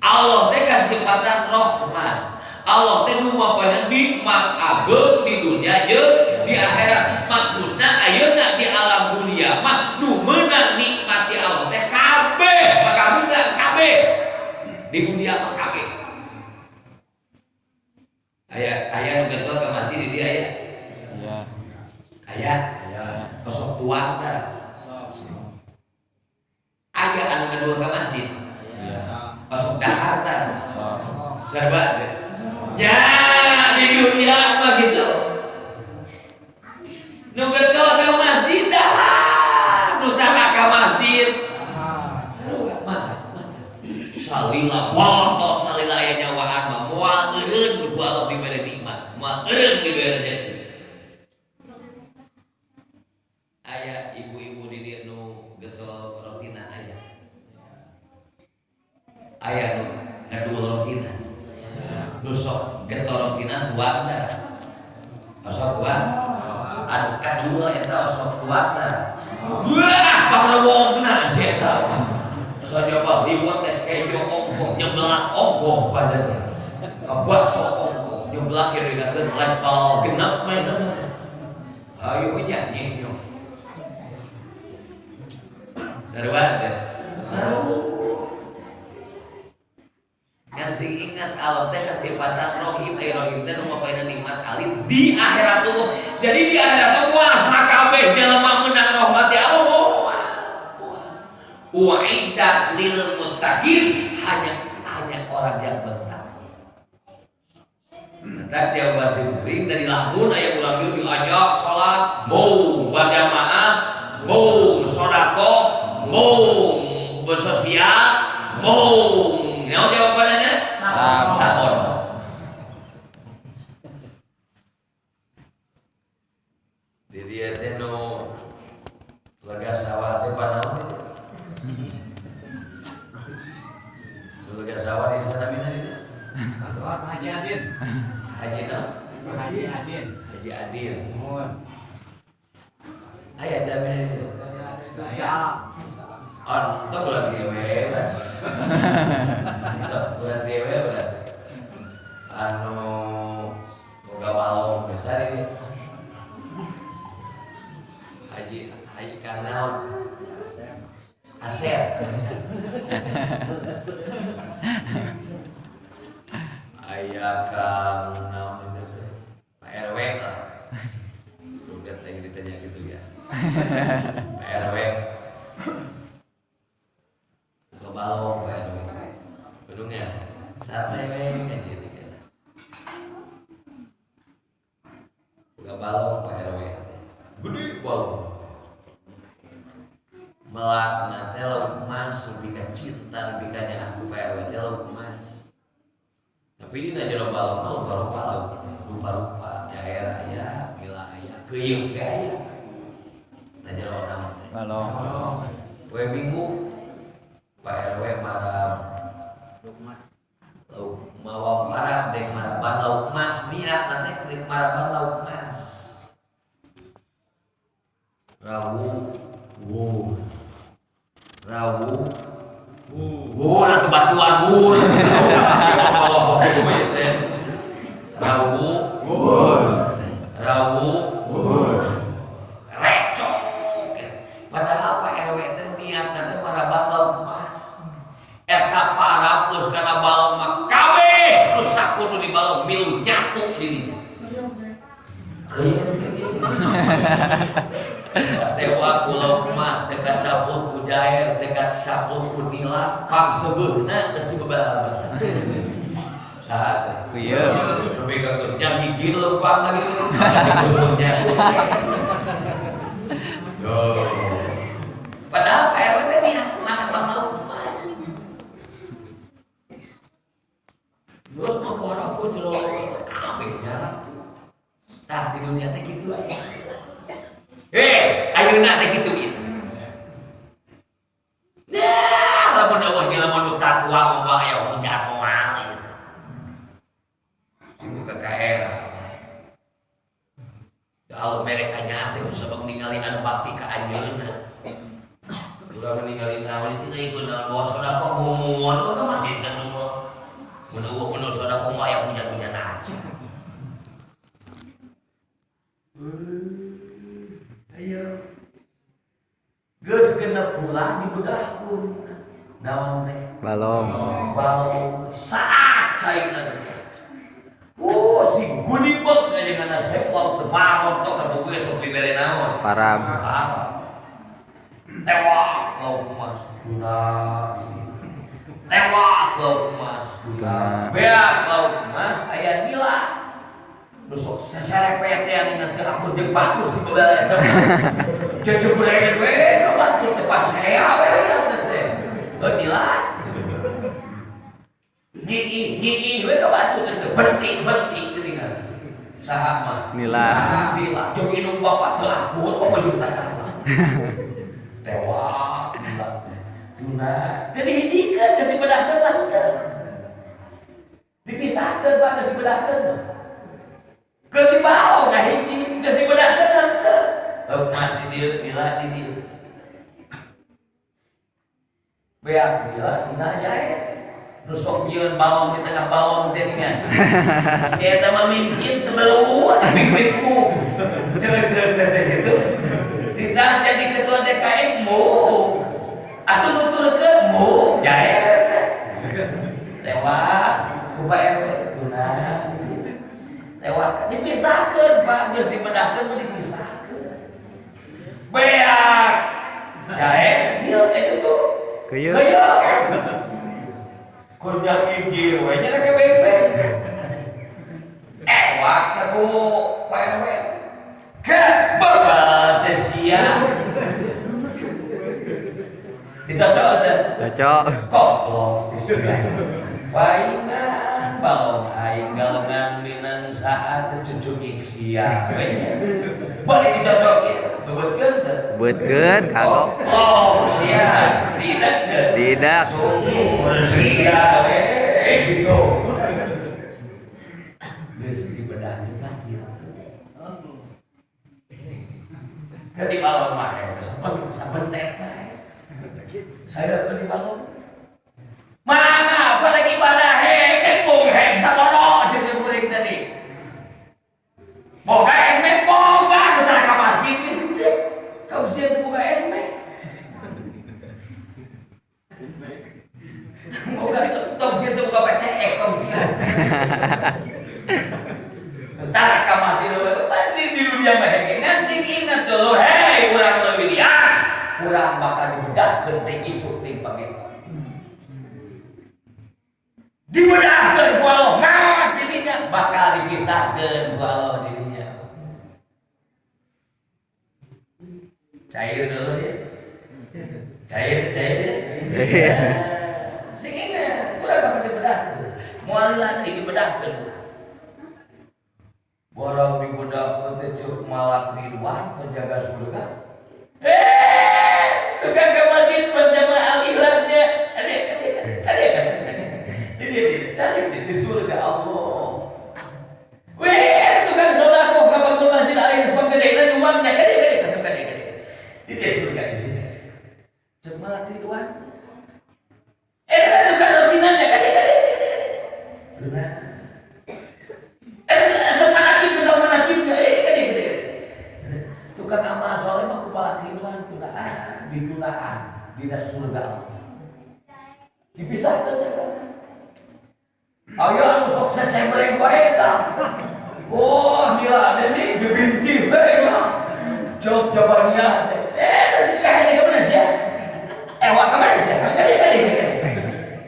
Allah teh kasifatan Rahman. Allah teh nu maparina nikmat agung di dunia jeung di akhirat. Maksudna ayeuna di alam dunia mah nu meunang nikmati Allah teh kabeh, bakal meunang kabeh. Di dunia mah kabeh. Aya aya nu getol ka mati di dieu aya. Iya. Aya. Aya. Osok tuang tah. Aya anu ngadua ka masjid. Iya. Osok dahar tah. Sok. Sarua teh. Ya, di dunia mah gitu. Nu getol ka masjid dahar, nu cakak ka masjid. Sarua mah. Salila bontot salila aya nyawaan mah moal eureun ku Allah dibere nikmat, moal eureun dibere jadi. Aya ibu-ibu di dieu nu getol rotina aya. Aya nu ngadul rotina. Nu sok getol rotina tuang tah. Osok tuang. Anu kadua eta osok tuang tah. Wah, parewongna si eta. Asa nyoba liwat teh kejo ongkoh nyeblak ongkoh pada teh. Bakso ongkoh nyeblak ieu dikakeun level genep mah eta. Ayo nyanyi nyo. Sarua teh. Sarua. Kan sing ingat Allah teh kasifatan Rohim, ai Rohim teh nu mapaina nikmat alit di akhirat tuh. Jadi di akhirat tuh kuasa kabeh jelema meunang rahmati Allah. Wa'iddat lil muttaqin, hanya orang yang bertakwa. Maka jawaban si kuring dari lamun aya urang dieu diajak salat, boom berjamaah, boom sedekah, boom bersosial, boom. Naon jawabannya? Sabodo. Di dieu teh nu lega sawah teh panaon teh? Lega sawah di sana mina di dieu? Sawah Haji Adin. Haji naon? Haji Adin. Haji Adin. Muhun. Aya da mina di dieu? Aya. Ontong bulan dewe lah. Bulan dewe udah. Anu boga walong besar ini. Haji Haji Kang naon? Asep. Aya Kang naon itu teh? Pak RW lah. Udah tadi ditanya gitu ya. Pak RW Balong Pak RW. Gunungnya sate we kan gitu. Boga balong Pak RW. Gede balong. Melakna teh lauk emas lebih ka cinta lebih ka nyaah ku Pak RW teh lauk emas. Tapi dina jero balong mah rupa-rupa lauk, rupa-rupa jaher aya, gila aya, keuyeung ge aya. Na jero naon teh? Balong. Poe Minggu Pak RW marab lauk mawa marab dek maraban lauk emas niat nanti dek maraban lauk emas. Rawu wuh. Rawu wuh atuh batuan wuh. Rawu wuh. Rawu wuh. Recok. Padahal Pak RW teh niat teh maraban lauk emas. Eta parab geus kana balong mah kabeh nu sakudu di balong milu nyatu dirinya. Tewak ku lauk emas, teh kacapluk ku jair, teh kacapluk ku nila, pangseubeuna teh si babalaban. Saha teh? Ieu. Nepi ka keur nyagigir leumpang lagi. Yo. Padahal Pak RW teh niat maraban lauk emas. Terus mah pora ku jero kabeh nyaratu. Tah di dunia teh kitu aya. Ayeuna teh kitu ieu. Nah, lamun eueuh jelema nu takwa mah aya hujan moal ieu. Sing PKR. Da Allah mere kanyaah teh sabab ningali anu bakti ka anjeunna. Urang ningali naon itu teh kunaon bawa sedekah mumun ka masjid kan nu. Mun eueuh mun sedekah mah aya hujan-hujan aja. Ayo. Geus genep bulan dibedahkeun. Naon teh? Balong. Balong saat cairna teh. Oh, si gudibek dengan sepol teu marontok ka buku sok dibere naon? Parab. Parab. Tewak lauk emas tuna. Tewak lauk emas tuna. Beak lauk emas aya nila. Nu sok seserepet teh dengan teu akur jeung batur si babala eta. Cecebreen we ka batur teh pasea we teh. Heuh nila. Nyiih nyiih we ka batur teh berhenti-berhenti geuningan. Saha mah? Nila. Nila jeung indung bapak teu akur kok jeung tatangga. Tewak nila teh. Tuna teu dihijikeun geus dibedahkeun mah henteu. Dipisahkeun Pak geus dibedahkeun mah. Keur dibawa ngahiji geus dibedahkeun henteu. Emas di dieu nila di dieu. Beak nila tina jae. Nu sok nyieun balong di tengah balong teh ningan. Si eta mah mingkin teu beleuweut mingpikmu. Ceun-ceun teh kitu. Titah jadi ketua DKM mu. Atuh nuturkeun mu jae teh. Lewat ku Pak RW tuna. Lewat dipisahkeun Pak geus dibedahkeun mah dipisahkeun. Beak jae nil eta tuh. Keuyeum. Keuyeum. Kur nyagigir we nya ke BP. Ewak teh ku Pak RW. Ke teh sia. Dicocok teh. Cocok. Koplok teh sia. Paingan balong aing galongan minang saat cucungik sia we nya. Bari dicocokin, bebeutkeun teh. Beutkeun kagok. Koplok sia, didak teh. Didak. Sumur sia we gitu. Geus dibedahkeun mah kitu. Keur di balong mah sabentek bae. Saya keur di balong. Mangga pada ibadah hek mung hek sabodo jeung kuring tadi. Boga enmek boga nu cara ka masjid geus teh. Kau sieun teu boga enmek. Boga tong sieun teu boga PCX tong sieun. Tara ka masjid pasti di dunia mah hek ngan sing ingat tuh, hei urang leuwih liar. Urang bakal dibedahkeun teh isuk teh pangetan. Dibedahkeun ku Allah maot dirinya bakal dipisahkeun ku Allah dirinya. Cair dulu ya. Cair cair. Sing ingat urang bakal dibedahkeun. Moal lila deui dibedahkeun. Borong dibedahkeun teh ceuk Malak Ridwan penjaga surga. Tukang ke masjid berjamaah al-ikhlasnya. Ada kasih. Ini cari di surga Allah. Weh, tukang sedekah ka bangun masjid al-ikhlas panggedena nyumbangnya. Kade kasih kade. Di surga di sini. Ceuk Malak Ridwan. Tukang rotinannya kade. Tunah. Sok manakib ke manakibnya. Kade. Tukang amal soleh mah ku Malak Ridwan tunaan, ditunaan di surga Allah. Dipisahkan eta. Ayo anu sukses sembreng wae eta. Oh, gila teh nih bibintih we mah. Cok jabaniah teh. Eta si saha ka mana sia? Ewa ka mana sia? Kade.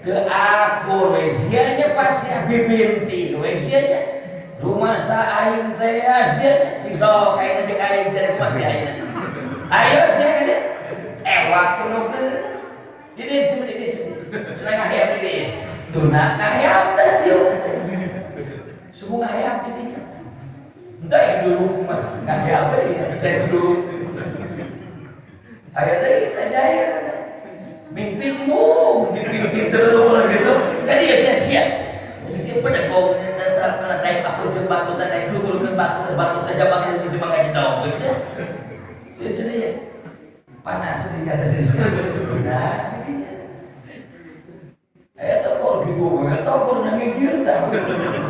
Teu akur we sia nya pas sia bibintih we sia nya. Rumah sa aing teh sia sing sok aing jeung aing sia kumaha sia aing. Ayo sia kade. Ewa kuno teh. Ini seperti ini. Cenah ngahayam di tuna ngahayam teh yuk. Semua ngahayam di dinya. Entah dulu mah ngahayam we dinya percaya dulu. Aya deui teh jaya. Mimpi mung dipimpin terus gitu. Jadi ya sia. Sia pedegong teh naik aku jeung batu teh naik tuturkeun batu batu teh jabak si mangga jedong geus ya. Ieu cenah ya. Panas di atas sia. Nah, eta kok gitu, eta kok nangigir tah.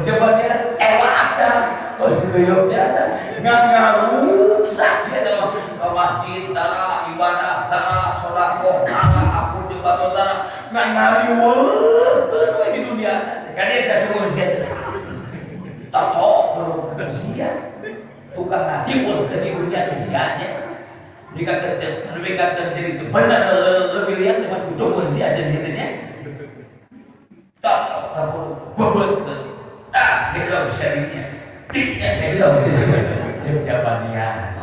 Jawabannya ewak tah. Oh segeyoknya tah. Ngaruksak sia teh mah ka masjid tara, ibadah tara, sedekah tara, aku jeung batur tara. Ngan ngariweukeun we di dunia teh. Kan ieu cacungur sia cenah. Cocok kudu sia. Tukang ngariweukeun di dunia teh sia nya. Dikakeun jadi teu bener leuwih liat tempat kucungur sia cenah situ nya. Cocok kabur bebet ah di dalam syarinya tidak di dalam cek jabaniah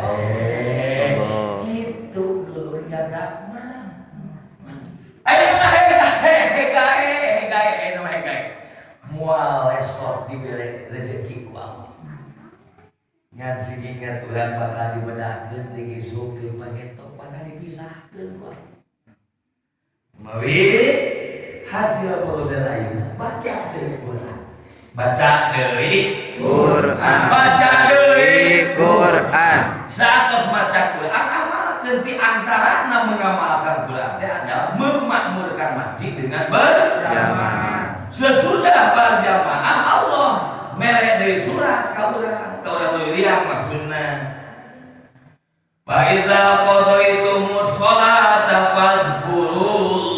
gitu dulu jaga mah ayo mah hegae nu hegae moal esok dibere rezeki ku Allah ngan sing ingat urang bakal dibedahkeun ti isuk ti pangetok bakal dipisahkeun ku Allah mawi hasil pelajaran ayeuna baca deui Quran baca deui Quran baca deui Quran saatos maca Quran amalkeun ti antarana mengamalkan Quran teh adalah memakmurkan masjid dengan berjamaah. Sesudah berjamaah Allah mere deui surat ka urang leuwih liang maksudna fa iza qadaytumus sholata fazkurullah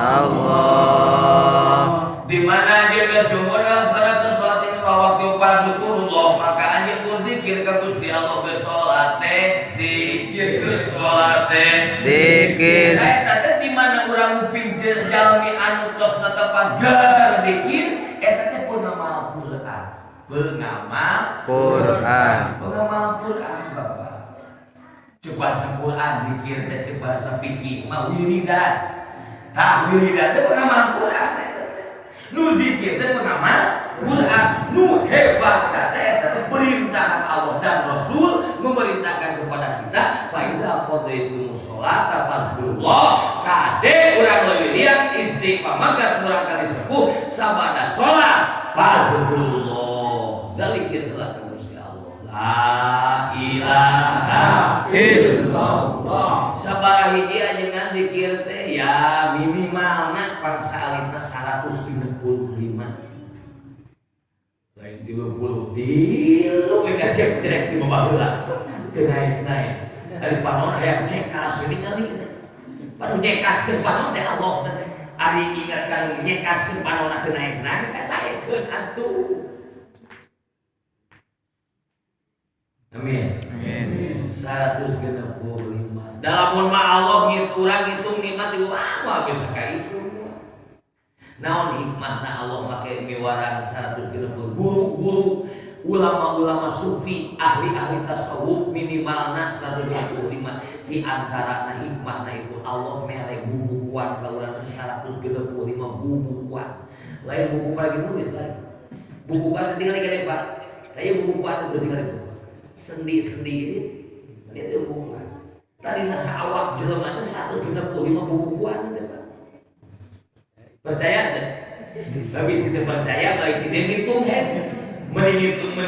Allah. Di mana anjeun jumur laksanakeun salat ini waktu fazkurullah maka anjeun berzikir ka Gusti Allah ke salat teh zikir ke salat teh zikir. Eta teh di mana urang nguping jalmi anu tos netepan ger zikir eta teh pengamal Quran. Pengamal Quran. Pengamal Quran Bapak. Ceuk bahasa Quran zikir teh ceuk bahasa fikih mah wiridan. Tah wiridan teh pengamal Quran eta teh. Nu zikir teh pengamal Quran. Nu hebat teh eta teh perintahan Allah dan Rasul memerintahkan kepada kita fa idza qadaytumus sholata fazkurullah kade urang leuwih liang istiqomah mangkat murang kali sepuh sabada salat fazkurullah zalikir heula ka Gusti Allah la ilaha illallah. Sabaraha hiji ajengan dikir teh ya minimalna pangsa alitna 165 lain 33 we ngajek cerek ti baheula teu naik-naik ari panon hayang cekas we ningali teh panu nyekaskeun panon teh Allah teh ari ingat ka nyekaskeun panonna teu naik-naik eta taekeun atuh. Amin. Amin. 165. Dalam mah Allah ngitu urang ngitung nikmat itu ah mah bisa ka itu. Naon hikmahna Allah make miwarang 160 guru-guru ulama-ulama sufi ahli-ahli tasawuf minimalna 125 di antarana hikmahna itu Allah mere bubukuan ka urang 165 bubukuan. Lain buku lagi nulis lain. Bubukuan tinggal kali Pak. Saya bubukuan itu tinggal itu. Sendi-sendi dia itu bubukuan. Tadi nasa awak jelema teh 165 bubukuan teh Pak. Percaya teh? Tapi situ percaya baik dia ngitung he. Mending ngitung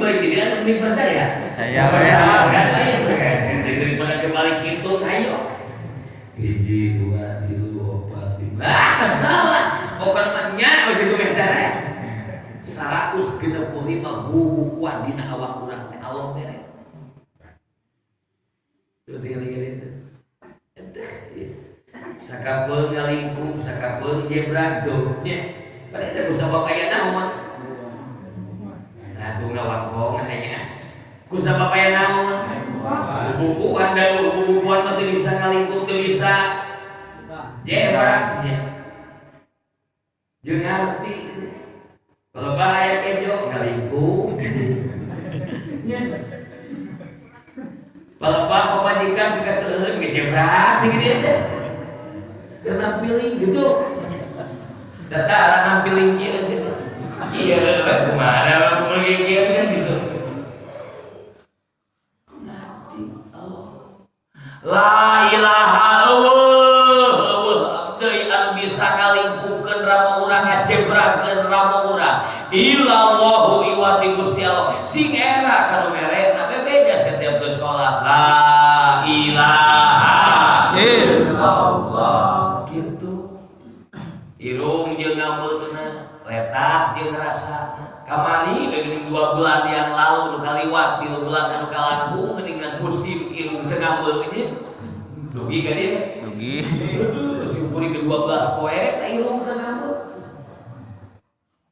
baik dia atau mending percaya? Percaya. Percaya. Daripada kebalik ngitung ayo. 1 2 3 4 5. Ah, salah. Pokoknya mah nya begitu meh teh. 165 bubukuan dina awak urang teh Allah mere. Tuh tinggal-tinggal itu. Sakapeung ngalingkung, sakapeung jebrak do nya. Padahal teh kusabab aya naon? Nah tuh ngawangkong hanya. Kusabab aya naon? Bubukuan da bubukuan mah teu bisa ngalingkung, teu bisa jebrak nya. Jeung ngarti kalau bahaya kejo ngalingkung. Nya. Bapak pemajikan pika keuheun ngejebrak di gede teh. Keur nampiling gitu. Data arah nampiling kieu sih. Ieu kumaha kumaha kieu kan gitu. Ngarti Allah. La ilaha illallah deui anu bisa ngalingkungkeun rama urang ngajebrakeun rama urang. Illallahu iwati Gusti Allah. Sing era kanu mere tapi beda setiap ke sholat la ilaha illallah gitu. Irung jeung ngambeuna letah jeung ngrasana. Kamari geuning 2 bulan yang lalu nu kaliwat 3 bulan anu kalangkung geuningan musim irung teu ngambeu nya. Dugi ka dieu? Dugi. Aduh, si kuring ke 12 poe teh irung teu ngambeu.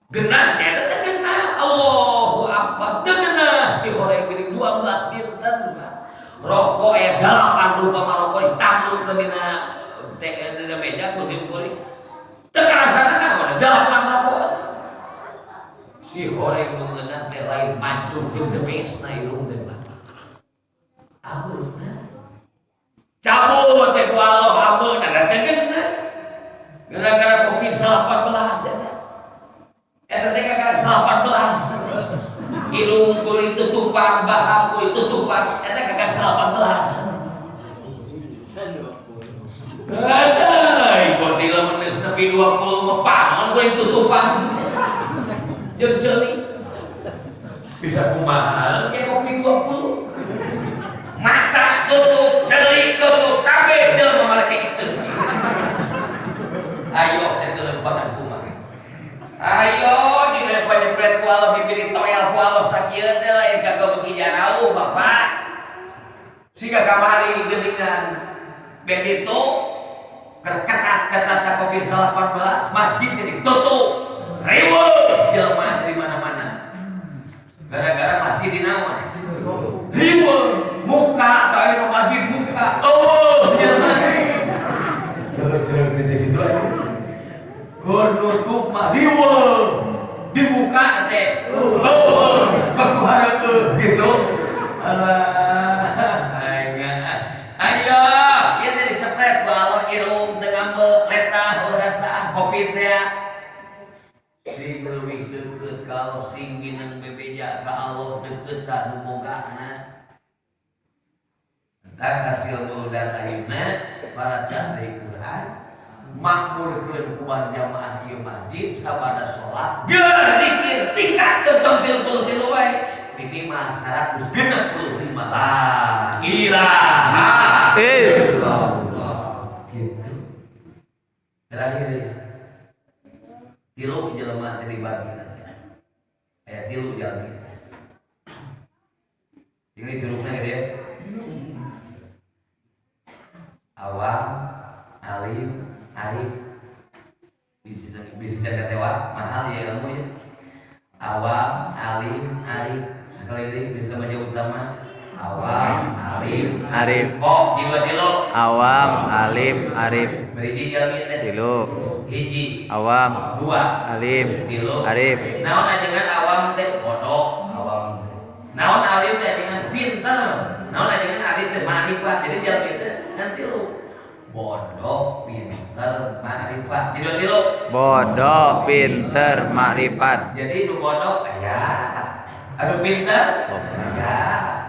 Genah nya teh genah Allahu Akbar teu genah si horeng geuning 12 dinten Pak. Rokok aya 8 rupa marokok ditanggung dina dina meja ku si kuring. Teu karasana naon 8 rokok. Si horeng nu ngeunah teh lain mancung jeung demesna irung teh Pak. Amunna cabut teh ku Allah amunna da teh geunah. Gara-gara Covid 19 eta. Eta teh kakak 18. Irung kudu ditutupan, bahang kudu ditutupan, eta kakak 18. Eta ieu lamun geus nepi 20 mah panon kudu ditutupan. Jeung ceuli. Bisa kumaha ke kopi 20. Mata tutup, ceuli tutup, kabeh jelema make itu. Ayo teh lempangan kumaha. Ayo dina panyepret ku Allah bibiri toel ku Allah sakieu teh lain ka beuki jarauh Bapak. Siga kamari geuningan begitu ketat-ketat Covid 19 masjid jadi tutup. Riweuh jelema dari mana-mana. Gara-gara masjid di naon? Riweuh muka tah anu masjid muka. Eueuh jelema. Ceruk-ceruk gitu aja. Keur nutup mah riweuh, dibuka teh eueuh, waktu hareueuh gitu. Alah, ayo, ieu teh dicepret ku Allah irung teu ngambeu letah rasaan Covid teh. Sing leuwih deukeut ka Allah, sing gineng bebeja ka Allah deukeut ka nu bogana. Tentang hasil muludan ayeuna para cahaya Quran makmurkeun ku jamaah ieu masjid sabada salat geur dikir tingkatkeun tong 33 wae minimal 165 la ilaha illallah gitu. Terakhir ya. Tilu jelema teh dibagi nanti. Aya tilu jalmi. Ini curugna gitu ya. Awam, alim, arif. Bisa jaga tewa mahal ya ilmu ya. Awam, alim, arif. Sekali lagi bisa menjadi utama. Awam, alim, Arif. Oh, di dua tilu. Awam, alim, arif. Berhiji jalmi teh. Tilu. Hiji. Awam. Dua. Alim. Tilu. Arif. Naon ajengan awam teh bodoh, awam teh. Naon alim teh ajengan pinter. Naon ajengan arif teh ma'rifat. Jadi jalmi teh ngan tilu. Bodoh, pinter, ma'rifat. Jadi dua tilu. Bodoh, pinter, ma'rifat. Jadi nu bodoh aya. Anu pinter? Aya.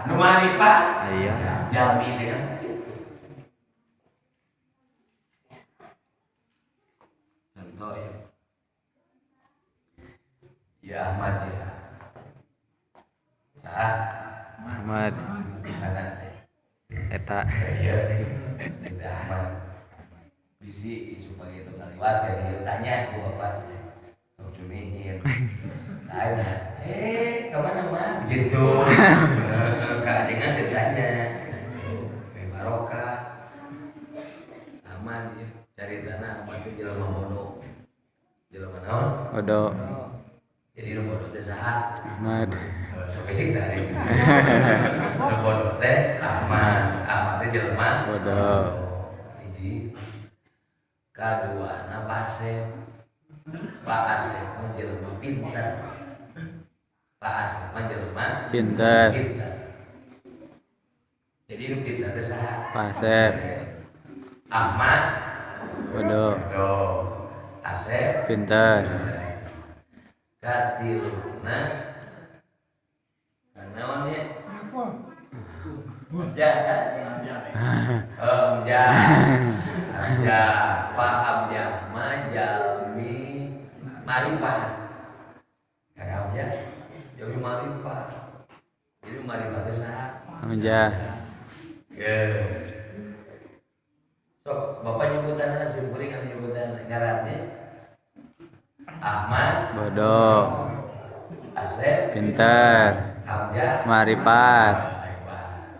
Nu ma'rifat? Aya. Jalmi teh kan sakitu. Contoh ya. Ya Ahmad ya. Sah. Ahmad. Mana teh? Eta. Iya. Eta Ahmad. Bisi isu pagi itu ngaliwat ya dia tanya ku bapak teh. Tong cumihin. Tanya, kemana mah? Gitu. Keadingan ditanya. Barokah. Aman ya. Cari tanah Ahmad teh jelema bodoh. Jelema naon? Bodoh. Jadi nu bodoh teh saha? Ahmad. Sok cing tarik. Nu bodoh teh Ahmad. Ahmad teh jelema bodoh. Hiji. Kaduana Pak Asep. Pak Asep mah jelema pinter. Pak Asep mah jelema pinter. Pinter. Jadi nu pinter teh saha? Pak Asep. Ahmad bodoh. Bodoh. Asep pinter. Katiluna naon nya? Ya, ya, ya, paham ya, majalmi marifat, paham ya, jalmi marifat, jadi marifat itu saha? Hamzah. Yes. Sok, bapak nyebutan sim kuring anu nyebutan ngarannya Ahmad bodoh, Asep pinter, Hamzah marifat.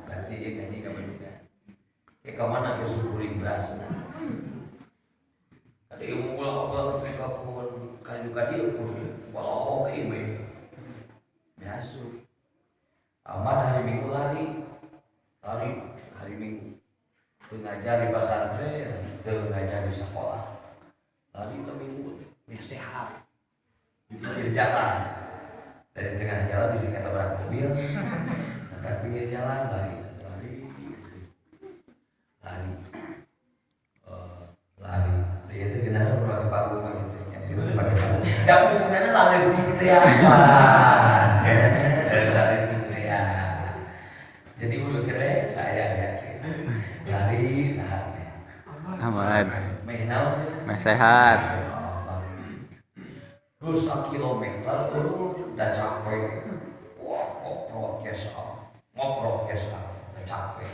Berarti ieu ngaji ka Bandung. Ke ka mana ke sukuring berasna. Ada ilmu ulah apa ke ka pohon kayu ka dieu pun walohok ieu we. Biasa. Ahmad hari Minggu lari. Lari hari Minggu. Teu ngajar di pesantren, teu ngajar di sekolah. Lari ke Minggu, meh sehat. Di pinggir jalan. Dari tengah jalan bisa ketabrak mobil. Maka pinggir jalan lari, lari, lari, lari. Dia itu kenapa pakai paku gitu? Jadi pakai paku. Dan gunanya lari teriakan, lari teriak. Jadi udah kere saya yakin lari saatnya. Ahmad. Meh naon sih? Meh sehat. Terus kilometer udah capek. Wah, koprok kesa, ngoprok kesa, udah capek.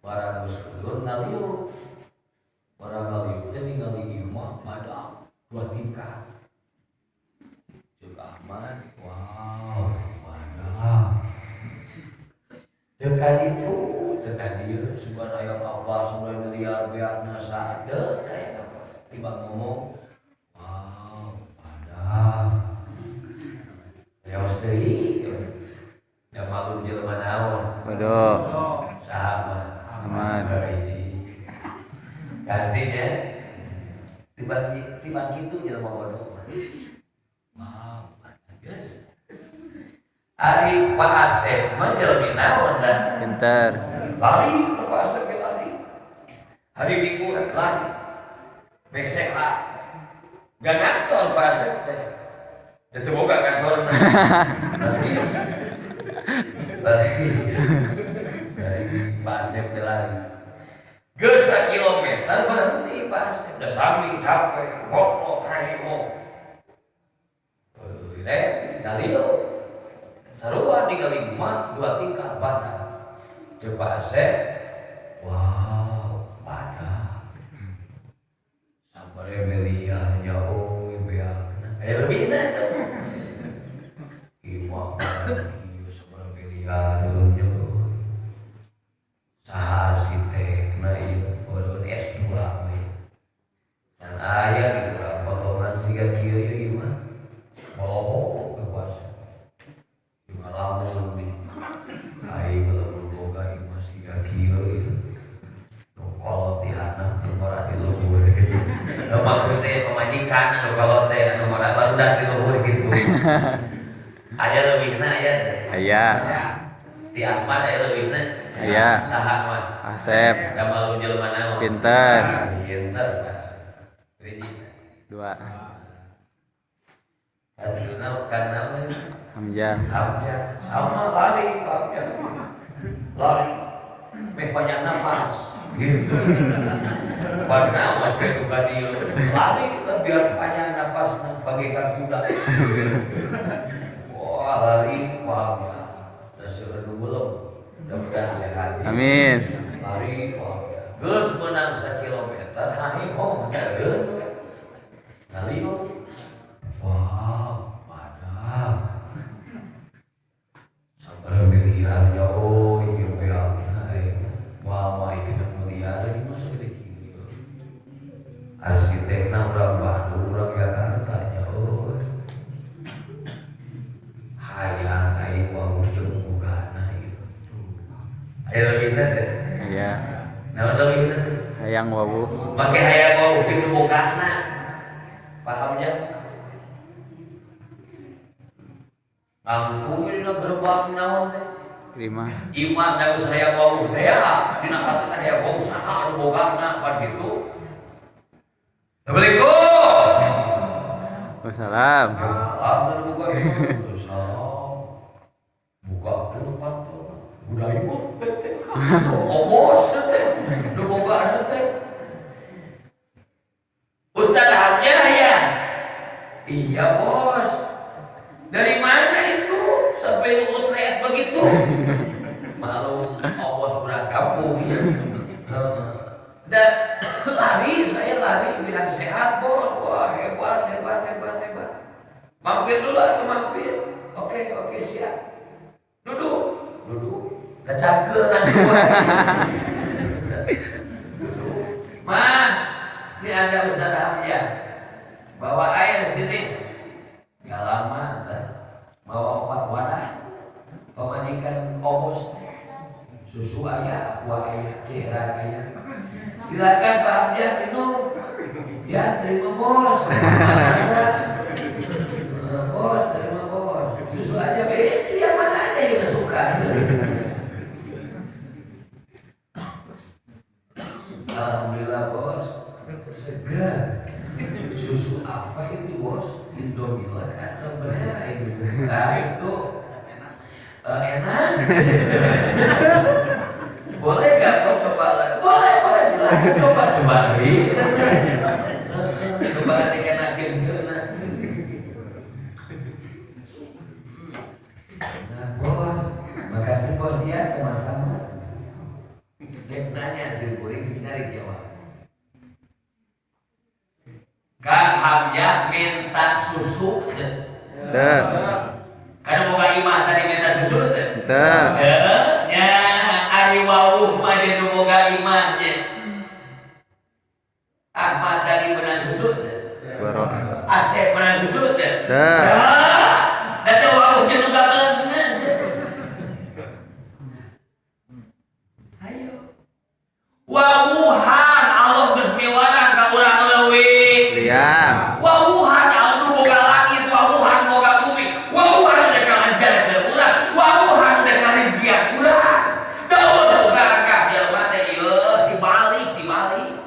Barang geus keun ngaliuk. Barang ngaliuk teh ningali imah badak dua tingkat. Ceuk Ahmad, wow, badak. Teu ka ditu, teu ka dieu, sugan aya apa, sugan miliar beakna saha, teu aya apa. Tiba ngomong, wow, badak. Leos deui. Da malum jelema naon? Bodoh. Saha mah? Ahmad. Hiji. Artinya tiba kitu jelema bodoh mah. Wow, geus. Ari Pak Asep mah jelema naon da? Pinter. Lari Pak Asep lari. Hari Minggu lari. Meh sehat. Gak ngantor Pak Asep teh. Ya coba gak kantor. Lari. Lari. Dari Pak Asep teh lari. Geus kilometer berhenti Pak Asep. Udah sami capek, ngoprok rehok. Rek, kali sarua ningali imah dua tingkat badak. Ceuk Pak Asep, wow, badak. Sampai miliar jauh beakna. Lebihna eta. Imah ieu sabaraha miliar jauh. Saha arsitekna ieu ulun S2 we. Can aya di urang potongan siga kieu ieu imah. Bohong kekuasaan. Ngalamun nih, aing Maksudnya pemajikan anu kalau teh anu modal barudak di luhur gitu. Aya leuwihna aya teh. Aya. Ti Ahmad aya leuwihna. Aya. Saha mah? Asep. Da malu jelema naon? Pinter. Pinter pas. Hiji. 2. Akhirna karena Hamzah. Hamzah sama lari Pak Hamzah. Lari. Meh banyak nafas. Gitu. Barna mas kayak dieu. Lari biar panjang nafasna bagaikan kuda. Wah, lari Pak Hamzah. Da seueur nu belum. Mudah-mudahan sehat. Amin. Lari Pak Hamzah. Geus meunang sakilometer hahi oh daeun. Ngaliung. Wow, padahal sampai miliar ya oh ieu beakna aing. Wah, mah ieu miliar ini mah segede kieu. Arsitekna urang Bandung, urang Jakarta nya euy. Hayang aing wawuh jeung bogana ieu. Aya leuwihna teh? Aya. Naon leuwihna teh? Hayang wawuh. Make hayang wawuh jeung bogana. Paham ya? Angkung dina gerbang naon teh? Imah. Imah da geus hayang wawuh teh ya, dina kata teh hayang wawuh saha anu bogana pan kitu. Assalamualaikum. Wassalam. Alhamdulillah buka salam. Buka depan budaya teh. Obos teh, nu bogana teh. Ustaz Hamzah ya? Iya, Bos. Dari mana itu sampai ngutret begitu? Malum obos urang kampung ya. Dan lari, saya lari biar sehat, Bos. Wah, hebat, hebat, hebat, hebat. Mampir dulu atau mampir? Oke, oke, siap. Duduk, duduk. Udah cangkel nanti. Duduk. Ma, ini ada Ustaz Hamzah. Bawa air sini. Gak lama, teh. Bawa 4 wadah. Pemajikan obos. Susu ayah, aqua ayah, cairan ayah. Silakan Pak Hamzah minum. Ya, terima Bos. Bos, terima Bos. Susu aja, be. Yang mana aja yang suka. Alhamdulillah Bos, segar. Susu apa itu Bos? Indomilk atau Brera ini? Nah itu enak. Boleh nggak Bos coba lagi? Boleh, boleh silakan coba coba lagi. Coba enakin nah. Nah Bos, makasih Bos ya sama-sama. Dek nanya si kuring sih cari jawab. Kang Hamzah minta susu teu. Teu. Kana boga imah tadi minta susu teu? Teu. Nya ari wawuh mah jeung nu boga imah nya. Ahmad tadi menang susu teu? Boro. Asep menang susu teu? Teu. Da teu wawuh jeung nu gablegna. Ayo. Wawuhan Allah geus miwarang ka urang leuwih. Iya. Wawuhan Allah nu boga langit, wawuhan boga bumi, wawuhan udah kalancarkeun urang, wawuhan udah karegian urang. Daun gagah jelema teh ieu tibalik tibalik.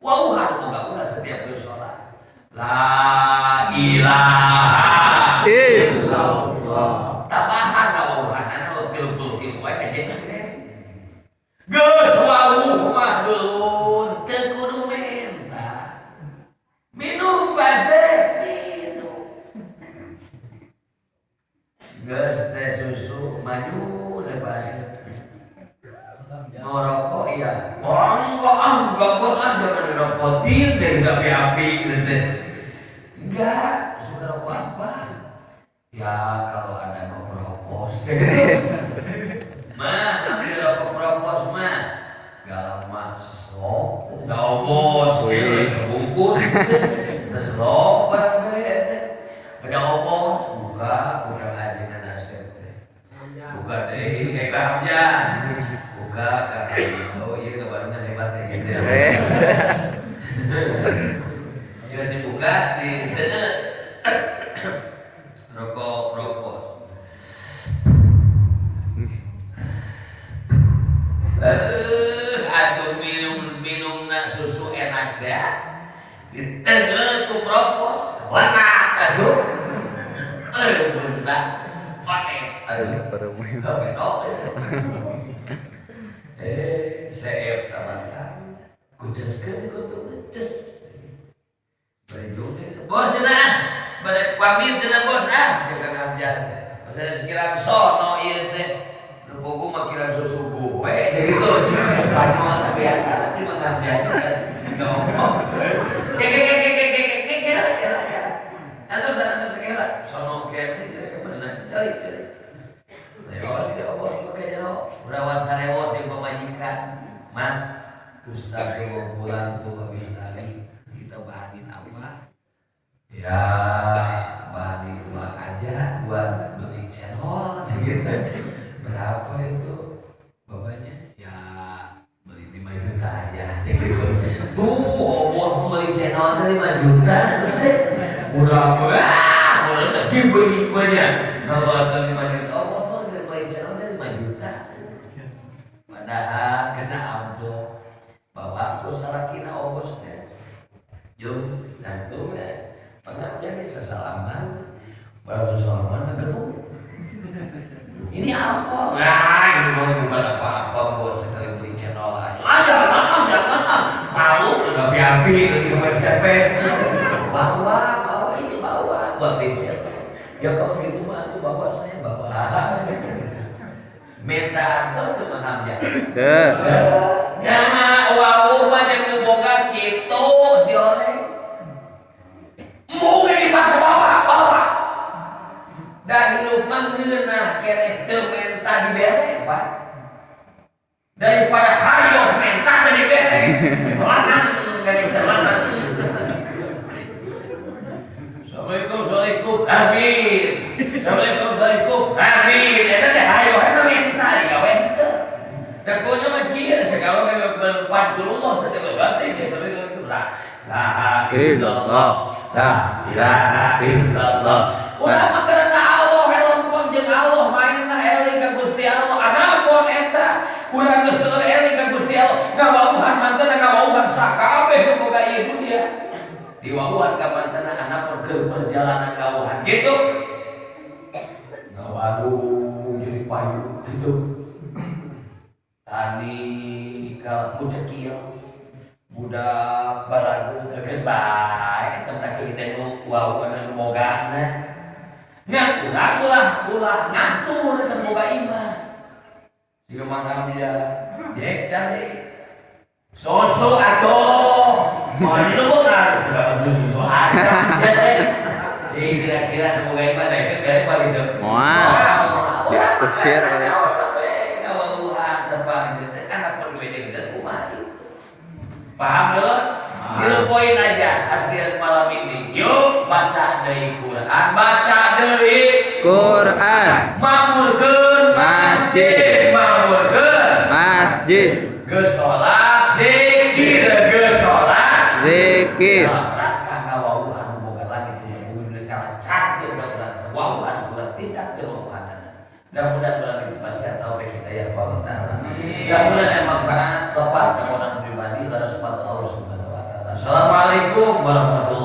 Wawuhan boga urang setiap geus salat. La ilaha illallah. Tambahan ka wawuhanana 33 wae kajeun teh. Geus wawuh mah dulur teu kudu menta. Minum Pasep, minum. Geus teh susu maju deh Pasep. Mau rokok iya. Oh enggak bos ah jangan dirokotin teh enggak api-api teh. Enggak, suka rokok apa? Ya kalau ada mau propos. Mah, ambil rokok propos mah. Gak lama seslop, gak bos, sebungkus, seslop barang teh. Ada obos, buka, kurang ajinan asep teh. Buka deh, kayak Hamzah. Buka, karena oh iya kebarengan hebat kayak gitu. Ya si buka di sana rokok rokok. Aduh minum nak susu enak ya. Ditengah ku propos, enak aduh. Bentar, panen aduh. Saya sama kuceskeun kutu ces. Bos cenah, balik pamit cenah bos ah, cek Kang Abjad. Saya sekirang sono ieu teh. Bogo mah kirang susuguh we jadi gitu. Panyoan tapi antara di Kang Abjad ngomong. Ke ke ke ke ke ke kela kela kela. Antos antos kela. Sono kene ke mana? Cari cari. Lewat si Allah make jero urawat sarewot di pamajikan. Mah Ustaz tuh pulang tuh habis lari kita bahanin apa? Ya bahanin uang aja buat beli channel gitu. Berapa itu bapaknya? Ya beli 5 juta aja gitu. Tuh bos mau beli channel aja 5 juta murah murah dibeli banyak. Kalau 5 juta, oh bos mau beli channel aja 5 juta. Padahal kena amplop. Bawa aku salakina obosnya jom lantung ya pengabdian sesalaman baru sesalaman ngegedung ini apa? Nah ini bukan apa-apa bos sekali beli channel aja ah jangan jangan ah malu udah api-api nanti kepes-kepes bawa bawa ini bawa buat beli channel ya kalau gitu mah aku bawa saya bawa minta terus tuh pengabdian ya wau mah jeung boga kitu si oleh mungkin dipaksa bawa bawa da hirup mah ngeunah keneh teu menta dibere Pak daripada hayoh menta teu dibere lanang keneh teu lanang. Assalamualaikum assalamualaikum amin assalamualaikum assalamualaikum amin eta teh hayoh eta menta gawe teu da kudu mah kieu cek awak berempat-puluh setiap saat ya assalamualaikum la ilaha illallah la ilaha illallah ulah mah karena Allah helempong jeung Allah mainna eling ka Gusti Allah anapun eta urang geus seueur eling ka Gusti Allah ngawauhan mantena ngawauhan sakabeh nu boga ieu dunia diwauhan ka mantena anapun keur perjalanan ngawauhan gitu ngawarung jadi payu gitu tani ka kucekil budak baragu eukeun bae eta mah kieu nu wau anu bogana nya urang ulah ngatur kan boga imah siga mangga dia jek cari soso atuh moal nu boga teu dapat susu aja sia teh cing kira-kira nu boga imah daekeun gare bali teu moal ya usir ngawauhan tepang anak pun beda kumaha. Paham belum? Tiga poin aja hasil malam ini. Yuk baca dari Quran, baca dari Quran. Makmurkeun masjid, makmurkeun masjid. Geus salat zikir, geus salat zikir. Raka ngawauhan boga langit bumi kalancarkeun ka urang wauhan urang tingkatkeun wauhanana. Mudah-mudahan melalui pasca taufik hidayah Allah taala. Mudah-mudahan yang manfaat tepat ke orang pribadi lalu sepatu Allah Subhanahu wa taala. Assalamualaikum warahmatullahi wabarakatuh.